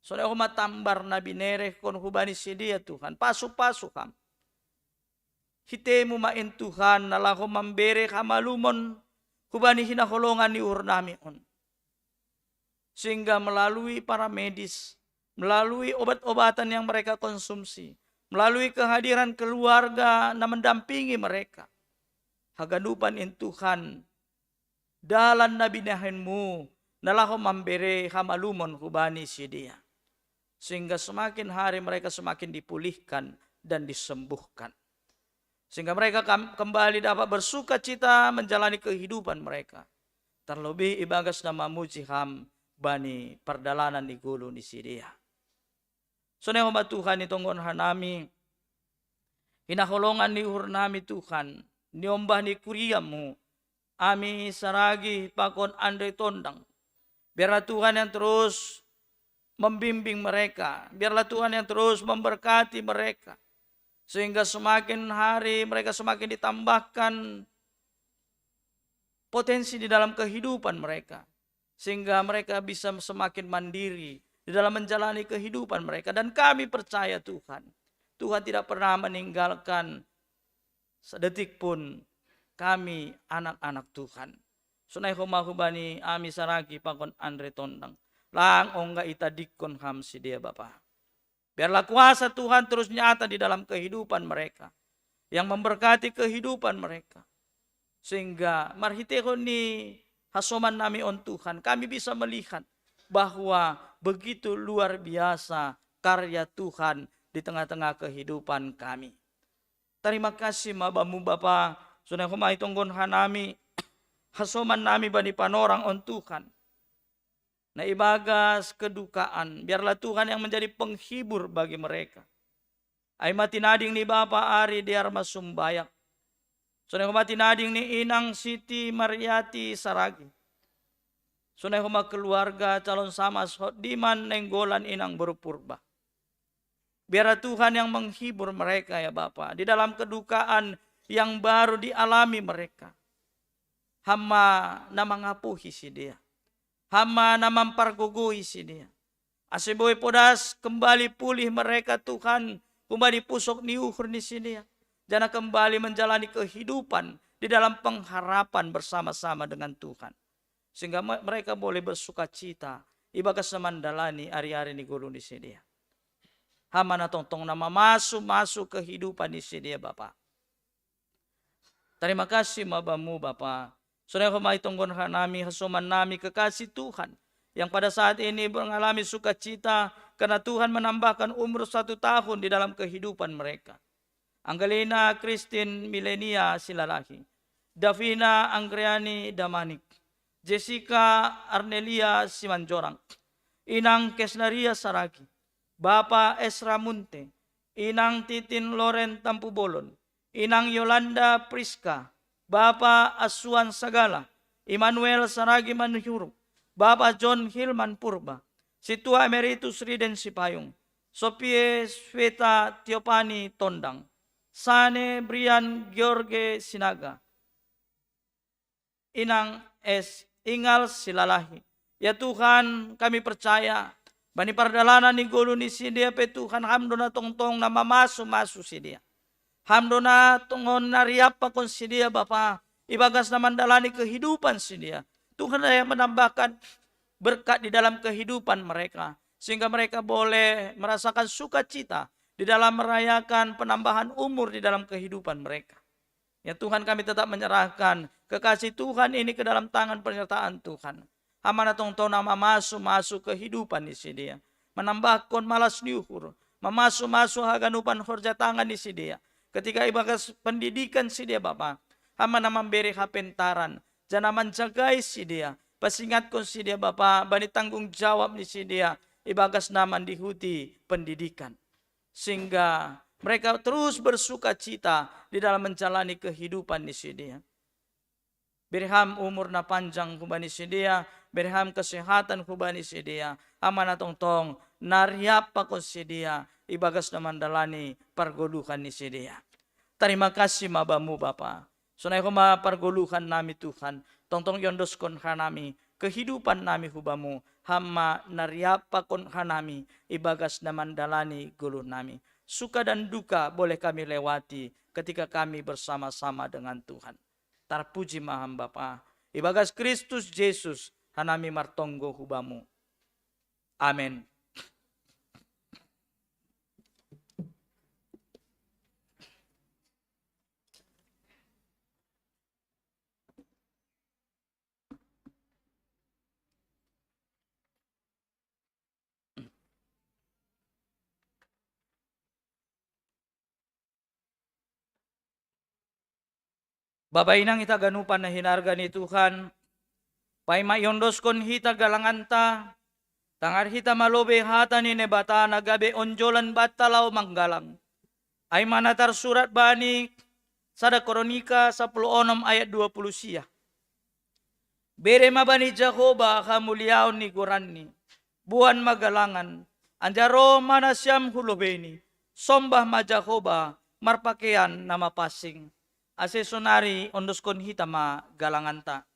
Sonai homa tambar na binerehkon hubani sidea Tuhan. Pasu-pasu Ham. Hite-Mu ma in Tuhan na laho mambere hamalumon hubani hinaholongan ni uhur nami on. Sehingga melalui para medis, melalui obat-obatan yang mereka konsumsi, melalui kehadiran keluarga na mendampingi mereka, haganupan in Tuhan dalan na binahen-Mu na laho mambere hamalumon hubani sidea. Sehingga semakin hari mereka semakin dipulihkan dan disembuhkan. Sehingga mereka kam-, kembali dapat bersuka cita menjalani kehidupan mereka. Terlebih ibagas na mamuji Ham bani pardalanan ni ngolu ni sidea. Sonai homa Tuhan itonggohon hanami hinaholongan ni uhur nami Tuhan, niombah ni kuria-Mu, Ami Saragih pakon Andre Tondang. Biarlah Tuhan yang terus membimbing mereka. Biarlah Tuhan yang terus memberkati mereka. Sehingga semakin hari mereka semakin ditambahkan potensi di dalam kehidupan mereka. sehingga mereka bisa semakin mandiri di dalam menjalani kehidupan mereka. Dan kami percaya, Tuhan, Tuhan tidak pernah meninggalkan sedetik pun kami, anak-anak Tuhan. Sonai homa hubani ami saragi pakon Andre Tondang. Lang ongga itadikkon ham sidea, Bapa. Biarlah kuasa Tuhan terus nyata di dalam kehidupan mereka, yang memberkati kehidupan mereka. Sehingga marhitehon ni hasoman nami on, Tuhan, kami bisa melihat bahwa begitu luar biasa karya Tuhan di tengah-tengah kehidupan kami. Terima kasih ma Bamu, Bapa, sonai homa itonggon hanami hasoman nami bani panorang on, Tuhan. Na ibagas kedukaan, biarlah Tuhan yang menjadi penghibur bagi mereka. Ai ma tinading ni Bapa ari dear masumbayak. Sonai homa tinading ni Inang Siti Mariati saragi. Sonai homa keluarga calon samas hot diman nenggolan Inang Boru Purba. Biarlah Tuhan yang menghibur mereka, ya Bapa, di dalam kedukaan yang baru dialami mereka. Ham ma na mangapuhi sidea. Ham ma na mampargogoi sidea. Ase boi podas kembali pulih mereka, Tuhan, humbani pusok ni uhur ni sidea. Janah kembali menjalani kehidupan di dalam pengharapan bersama-sama dengan Tuhan. Sehingga me-, mereka boleh bersukacita ibagas na mandalani ari-ari ni golu ni sidea. Ham ma na tongtong na mamasu-masu kehidupan ni sidea, Bapa. Terima kasih ma Bamu, Bapa. Sonai homa itonggon hanami hasoman nami kekasih Tuhan, yang pada saat ini mengalami sukacita karena Tuhan menambahkan umur satu tahun di dalam kehidupan mereka. Angelina Christine Milenia Silalahi, Davina Anggreni Damanik, Jessica Arnelia Simanjorang, Inang Kesnaria Saragi, Bapa Esra Munte, Inang Titin Loren Tampubolon, Inang Yolanda Priska, Bapa Asuan Sagala, Immanuel Saragi Manihuruk, Bapa John Hilman Purba, Situa Emeritus Riden Sipayung, Sopie Sveta Tiopani Tondang, Sane Brian George Sinaga, Inang S. Ingal Silalahi. Ya Tuhan, kami percaya, bani pardalanan ni golu ni sidea pe, Tuhan, Ham do na tongtong na mamasu-masu sidea. Ham do na tongon na riap pakon sidea, Bapa, ibagas na mandalani kehidupan sidea. Tuhan yang menambahkan berkat di dalam kehidupan mereka, sehingga mereka boleh merasakan sukacita di dalam merayakan penambahan umur di dalam kehidupan mereka. Ya Tuhan, kami tetap menyerahkan kekasih Tuhan ini ke dalam tangan penyertaan Tuhan. Ham ma na tongtong na mamasu-masu kehidupan ni sidea, manambahkon malas ni uhur, mamasu-masu haganupan horja tangan ni sidea. Ketika ibagas pendidikan sidea, Bapa, Ham ma na mambere hapentaran, janah manjagai sidea, pasingatkon sidea, Bapa, bani tanggung jawab ni sidea ibagas na mandihuti pendidikan, sehingga mereka terus bersukacita di dalam menjalani kehidupan ni sidea. Bere Ham umur na panjang hubani sidea, bere Ham kesehatan hubani sidea, Ham ma na tongtong na riap pakon sidea ibagas na mandalani pargoluhan ni sidea. Terima kasih ma Bamu, Bapa. Sonai homa pargoluhan nami, Tuhan, tongtong iondoskon hanami kehidupan nami hu Bamu, Ham ma na riap pakon hanami ibagas na mandalani goluh nami. Suka dan duka boleh kami lewati ketika kami bersama-sama dengan Tuhan. Tarpuji ma Ham, Bapa. Ibagas Kristus Jesus hanami martonggo hu Bamu. Amen. Bapa inang hita ganupan na hinarga ni Tuhan, paima iondoskon hita galanganta, tangar hita ma lobei hata ni Naibata na gabe onjolan banta laho manggalang. Ai ma na tarsurat bani sada Koronika sapuluh onom ayat dua puluh sia. Bere ma bani Jahowa hamuliaon ni goranni, boan ma galangan, anjaha ro ma nasiam hu lobeini, sombah ma Jahowa marpakean na mapansing. Ase sonari ondoskon hita ma galanganta.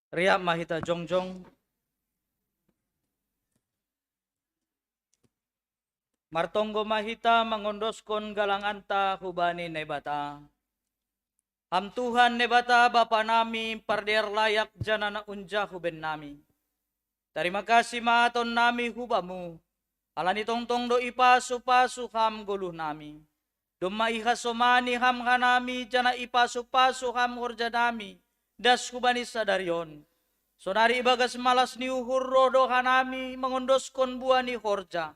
Riap ma hita jongjong. Martonggo ma hita mangondoskon galanganta hubani Naibata. Ham Tuhan Naibata Bapa nami, pardear layak janah na unjahu bennami. Tarima kasih ma aton nami hu Bamu, halani tongtong do ipasu-pasu Ham goluh nami. Domma ihasomani Ham hanami, janah ipasu-pasu Ham horja nami, das hubani sadari on. Sonari ibagas malas ni uhur roh do hanami mangondoskon buah ni horja,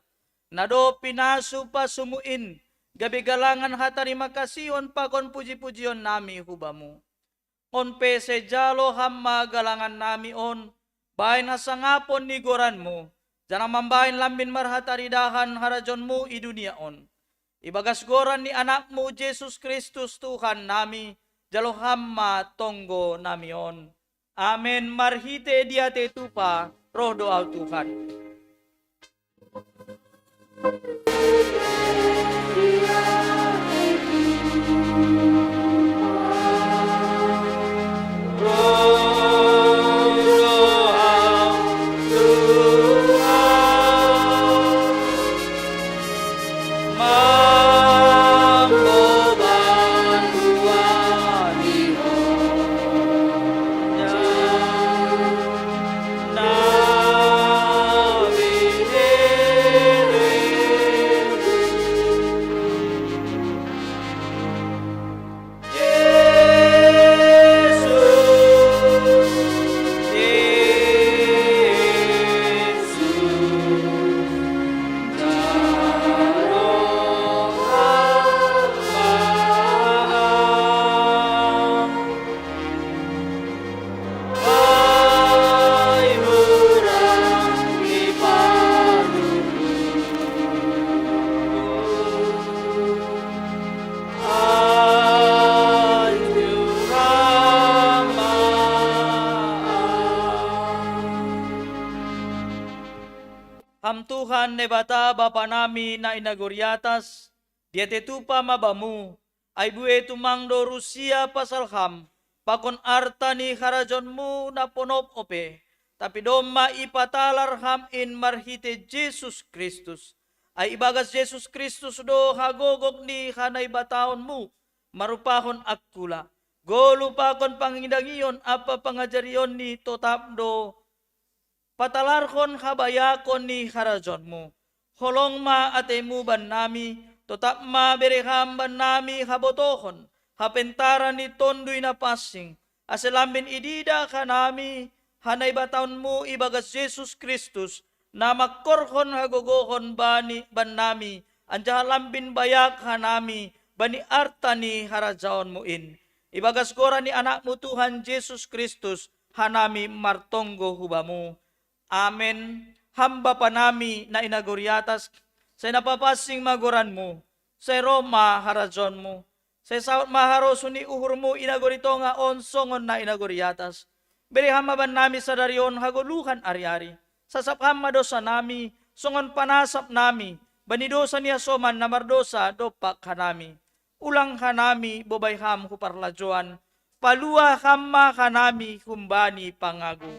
na dob pinasu-pasumu in, gabe galangan hatarima kasihon pakon puji-pujion nami hu Bamu. On pe sai jalo Ham ma galangan nami on, bahen hasangapon ni goranMu, janah mambahen lambin marhataridahan harajaonMu i dunia on. Ibagas goran ni AnakMu Jesus Kristus Tuhan nami, jalo Ham ma tonggo nami on. Amen. Marhite diatei tupa, roh do Ahu Tuhan. Ham Tuhan Naibata Bapa nami na i nagori atas, diatei tupa ma Bamu, ai buei tumang do rusia pasal Ham, pakon arta ni harajaonMu na ponop ope, tapi domma ipatalar Ham in marhite Jesus Kristus. Ai ibagas Jesus Kristus do hagogok ni hanaibataonMu marupahon angkula. Goluh pakon pangidangion ampa pangajarionni totap do patalarhon habayakon ni harajaonMu. Holong ma ateiMu bannami, totap ma bere Ham bannami habotohon, hapentaran ni Tonduy Napansing, ase lambin ididah hanami hanaibataonMu ibagas Jesus Kristus, na mangkorhon hagogohon bani bannami, anjaha lambin bayak hanami bani arta ni harajaonMu in. Ibagas goran ni AnakMu Tuhan Jesus Kristus, hanami martonggo hu Bamu. Amen. Ham Bapa nami na i nagori atas, sai na papansing ma goranMu, sai roh ma harajaonMu, sai saud ma harosuh ni uhurMu i nagori tonga on songon na i nagori atas. Bere Ham ma bannami sadari on hagoluhan ari-ari. Sasap Ham ma dousa nami, songon panasap nami bani dousa ni hasoman na mardousa dompak hanami. Ulang hanami bobai Ham hu parlajouan, palua Ham ma hanami humbani pangago.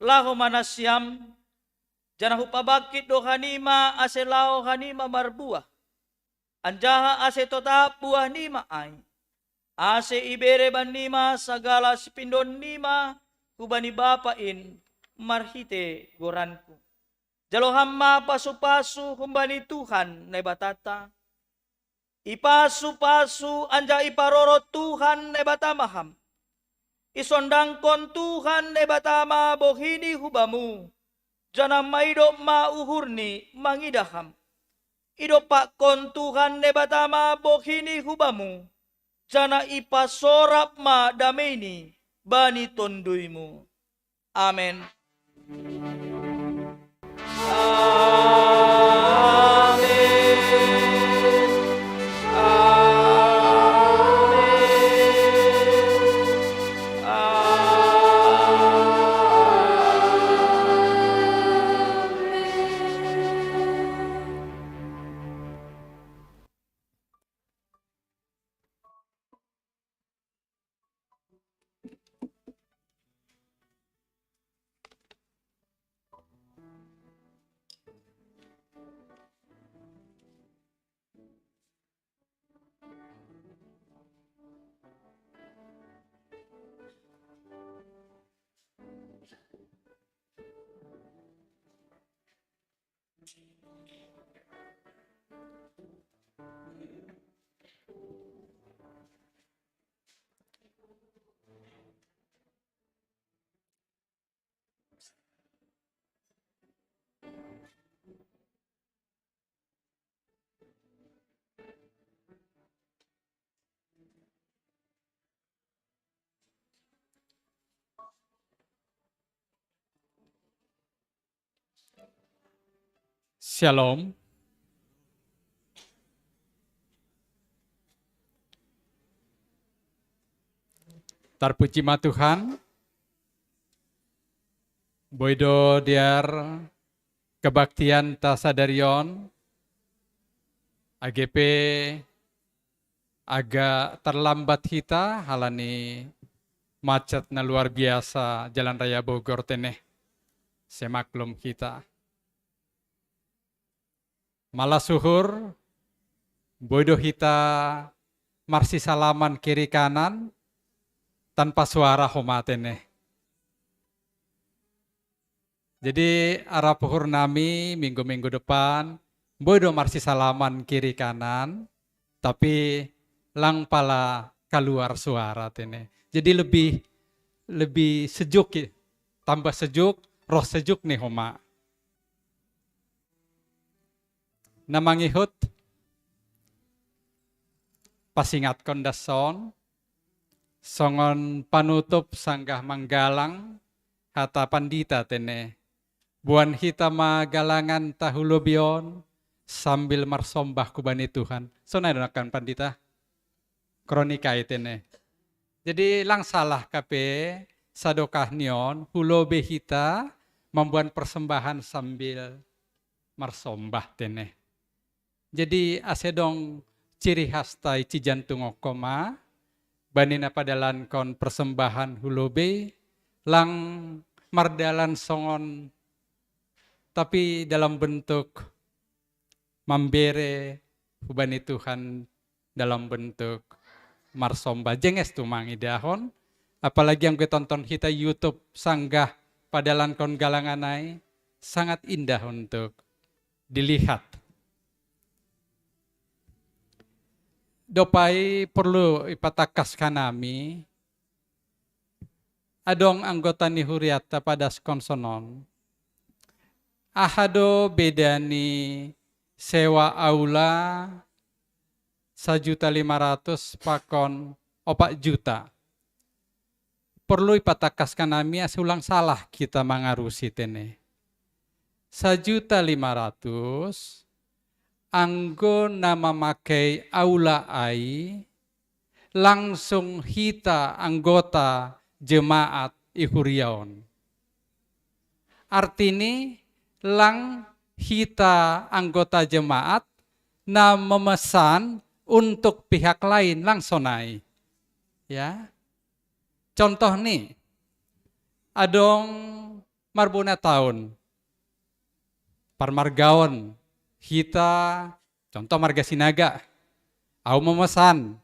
Laho ma nasiam, janah hupabangkit do hanima ase laho hanima marbuah, anjaha ase totap buahnima ai, ase ibere bannima sagala sipindoonnima hubani Bapa in marhite goranku. Jalo ham ma pasu-pasu humbani Tuhan Naibatata. Ipasu-pasu anjaha iparoro Tuhan Naibata ma ham. Isondangkon Tuhan Naibata ma bohini hubamu, janah maidop ma uhurni mangidah ham. Idompakkon Tuhan Naibata ma bohini hubamu, janah ipasorap ma dameini bani tonduymu. Amen. Amen. Amen. Amen. Shalom. Tarpuji ma Tuhan, boido dear kebaktian ta sadarion, age pe agak terlambat hita halani macet na luar biasa Jalan Raya Bogor teneh. Semaklum hita. Malas uhur, boido hita marsisalaman kiri kanan, tanpa suara homa teneh. Jadi, arap uhur nami minggu-minggu depan, boido marsisalaman kiri kanan, tapi lang pala kaluar suara teneh. Jadi lebih, lebih sejuk, ya. Tambah sejuk, roh sejuk nih homa. Na mangihut, pasingatkon das son, songon panutup sanggah manggalang, hata pandita teneh. Boan hita ma galangan ta hu lobei on sambil marsombah hubani Tuhan. Sonai do nangkin pandita. Kronika i teneh. Jadi lang salah hape sadokah ni on hu lobei hita mamboan persembahan sambil marsombah teneh. Jadi ase dong ciri khas ta i, cijantungon homa bani na padalankon persembahan hu lobei, lang mardalan songon, tapi dalam bentuk mambere hubani Tuhan dalam bentuk marsombah. Jenges tu mangidahon, apalagi anggo tonton hita YouTube sanggah padalankon galangan ai, sangat indah untuk dilihat. Dob ai porlu ipatangkas hanami, adong anggota ni hurianta padaskon sonon. Aha do beda ni sewa aula sajuta lima ratus pakon opat juta? Porlu ipatangkas hanami ase ulang salah hita mangarusi teneh. Sajuta lima ratus, anggo na mamakai aula ai, langsung hita anggota jemaat i huria on. Artini lang hita anggota jemaat na memesan untuk pihak lain, lang sonai. Ya. Contoh ni, adong marbona taon, parmargaon, hita, contoh marga Sinaga, au memesan,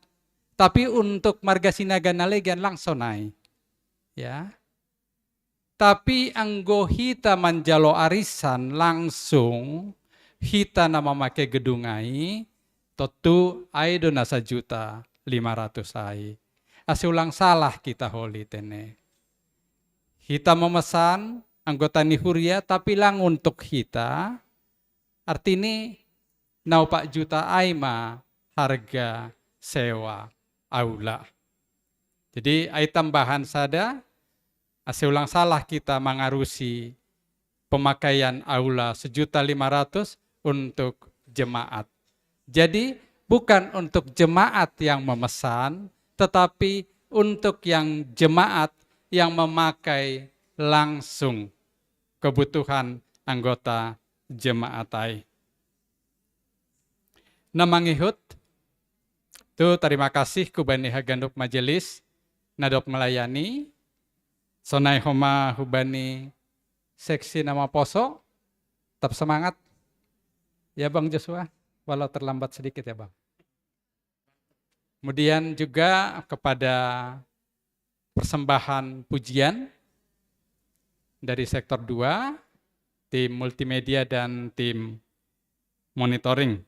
tapi untuk marga Sinaga na legan lang sonai. Ya. Tapi anggo hita manjalo arisan langsung, hita na mamake gedung ai, tontu ai do na sajuta lima ratus ai. Ase ulang salah kita holi tene. Hita memesan anggota ni huria, tapi lang untuk hita, artini na opat juta ai ma harga sewa aula. Jadi ai tambahan sada, ase ulang salah kita mangarusi pemakaian aula sejuta lima ratus untuk jemaat. Jadi bukan untuk jemaat yang memesan, tetapi untuk yang jemaat yang memakai langsung kebutuhan anggota jemaat ai. Na mangihut, tu tarima kasih hubani haganup majelis na dob melayani, sonai homa hubani seksi na maposo, tetap semangat. Ya Bang Joshua, walau terlambat sedikit ya Bang. Kemudian juga kepada persembahan pujian dari sektor dua, tim multimedia dan tim monitoring.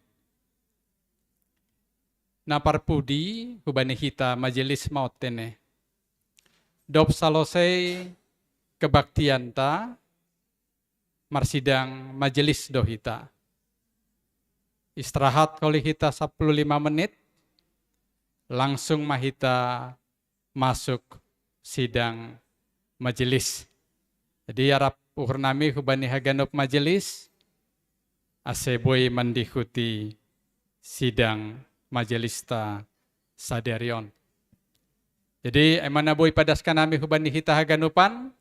Na parpudi hubani hita majelis maot tene. Dob salosei kebaktianta, marsidang majelis do hita. Istirahat holi hita sapuluh lima menit, langsung ma hita masuk sidang majelis. Jadi arap uhur nami hubani haganup majelis, ase boi mandihuti sidang majelista sadari on. Jadi ai ma na boi padaskan nami hubani hita haganupan,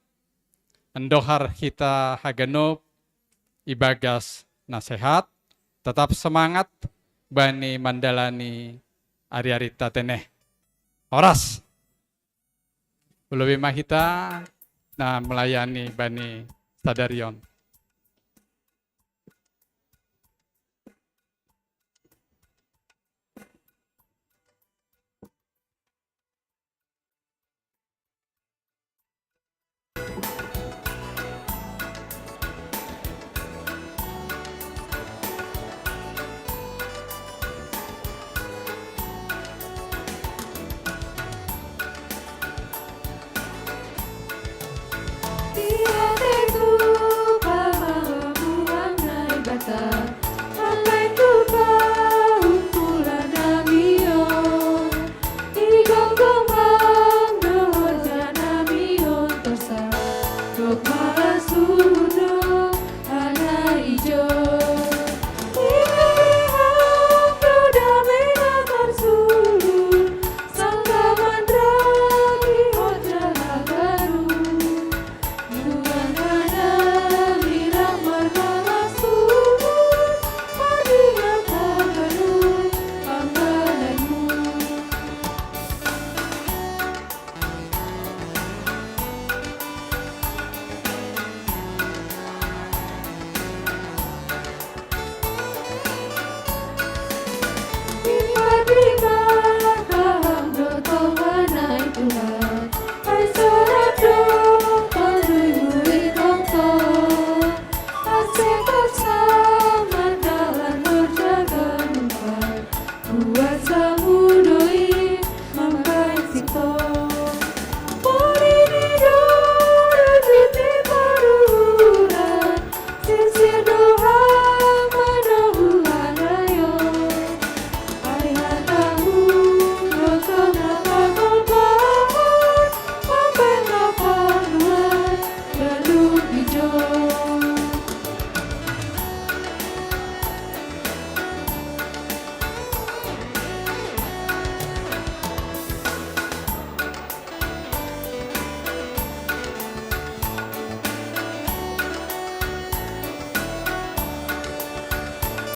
andohar hita haganup ibagas na sehat, tetap semangat bani mandalani ari-arita tene. Horas. Ulobi ma hita na melayani bani sadari on.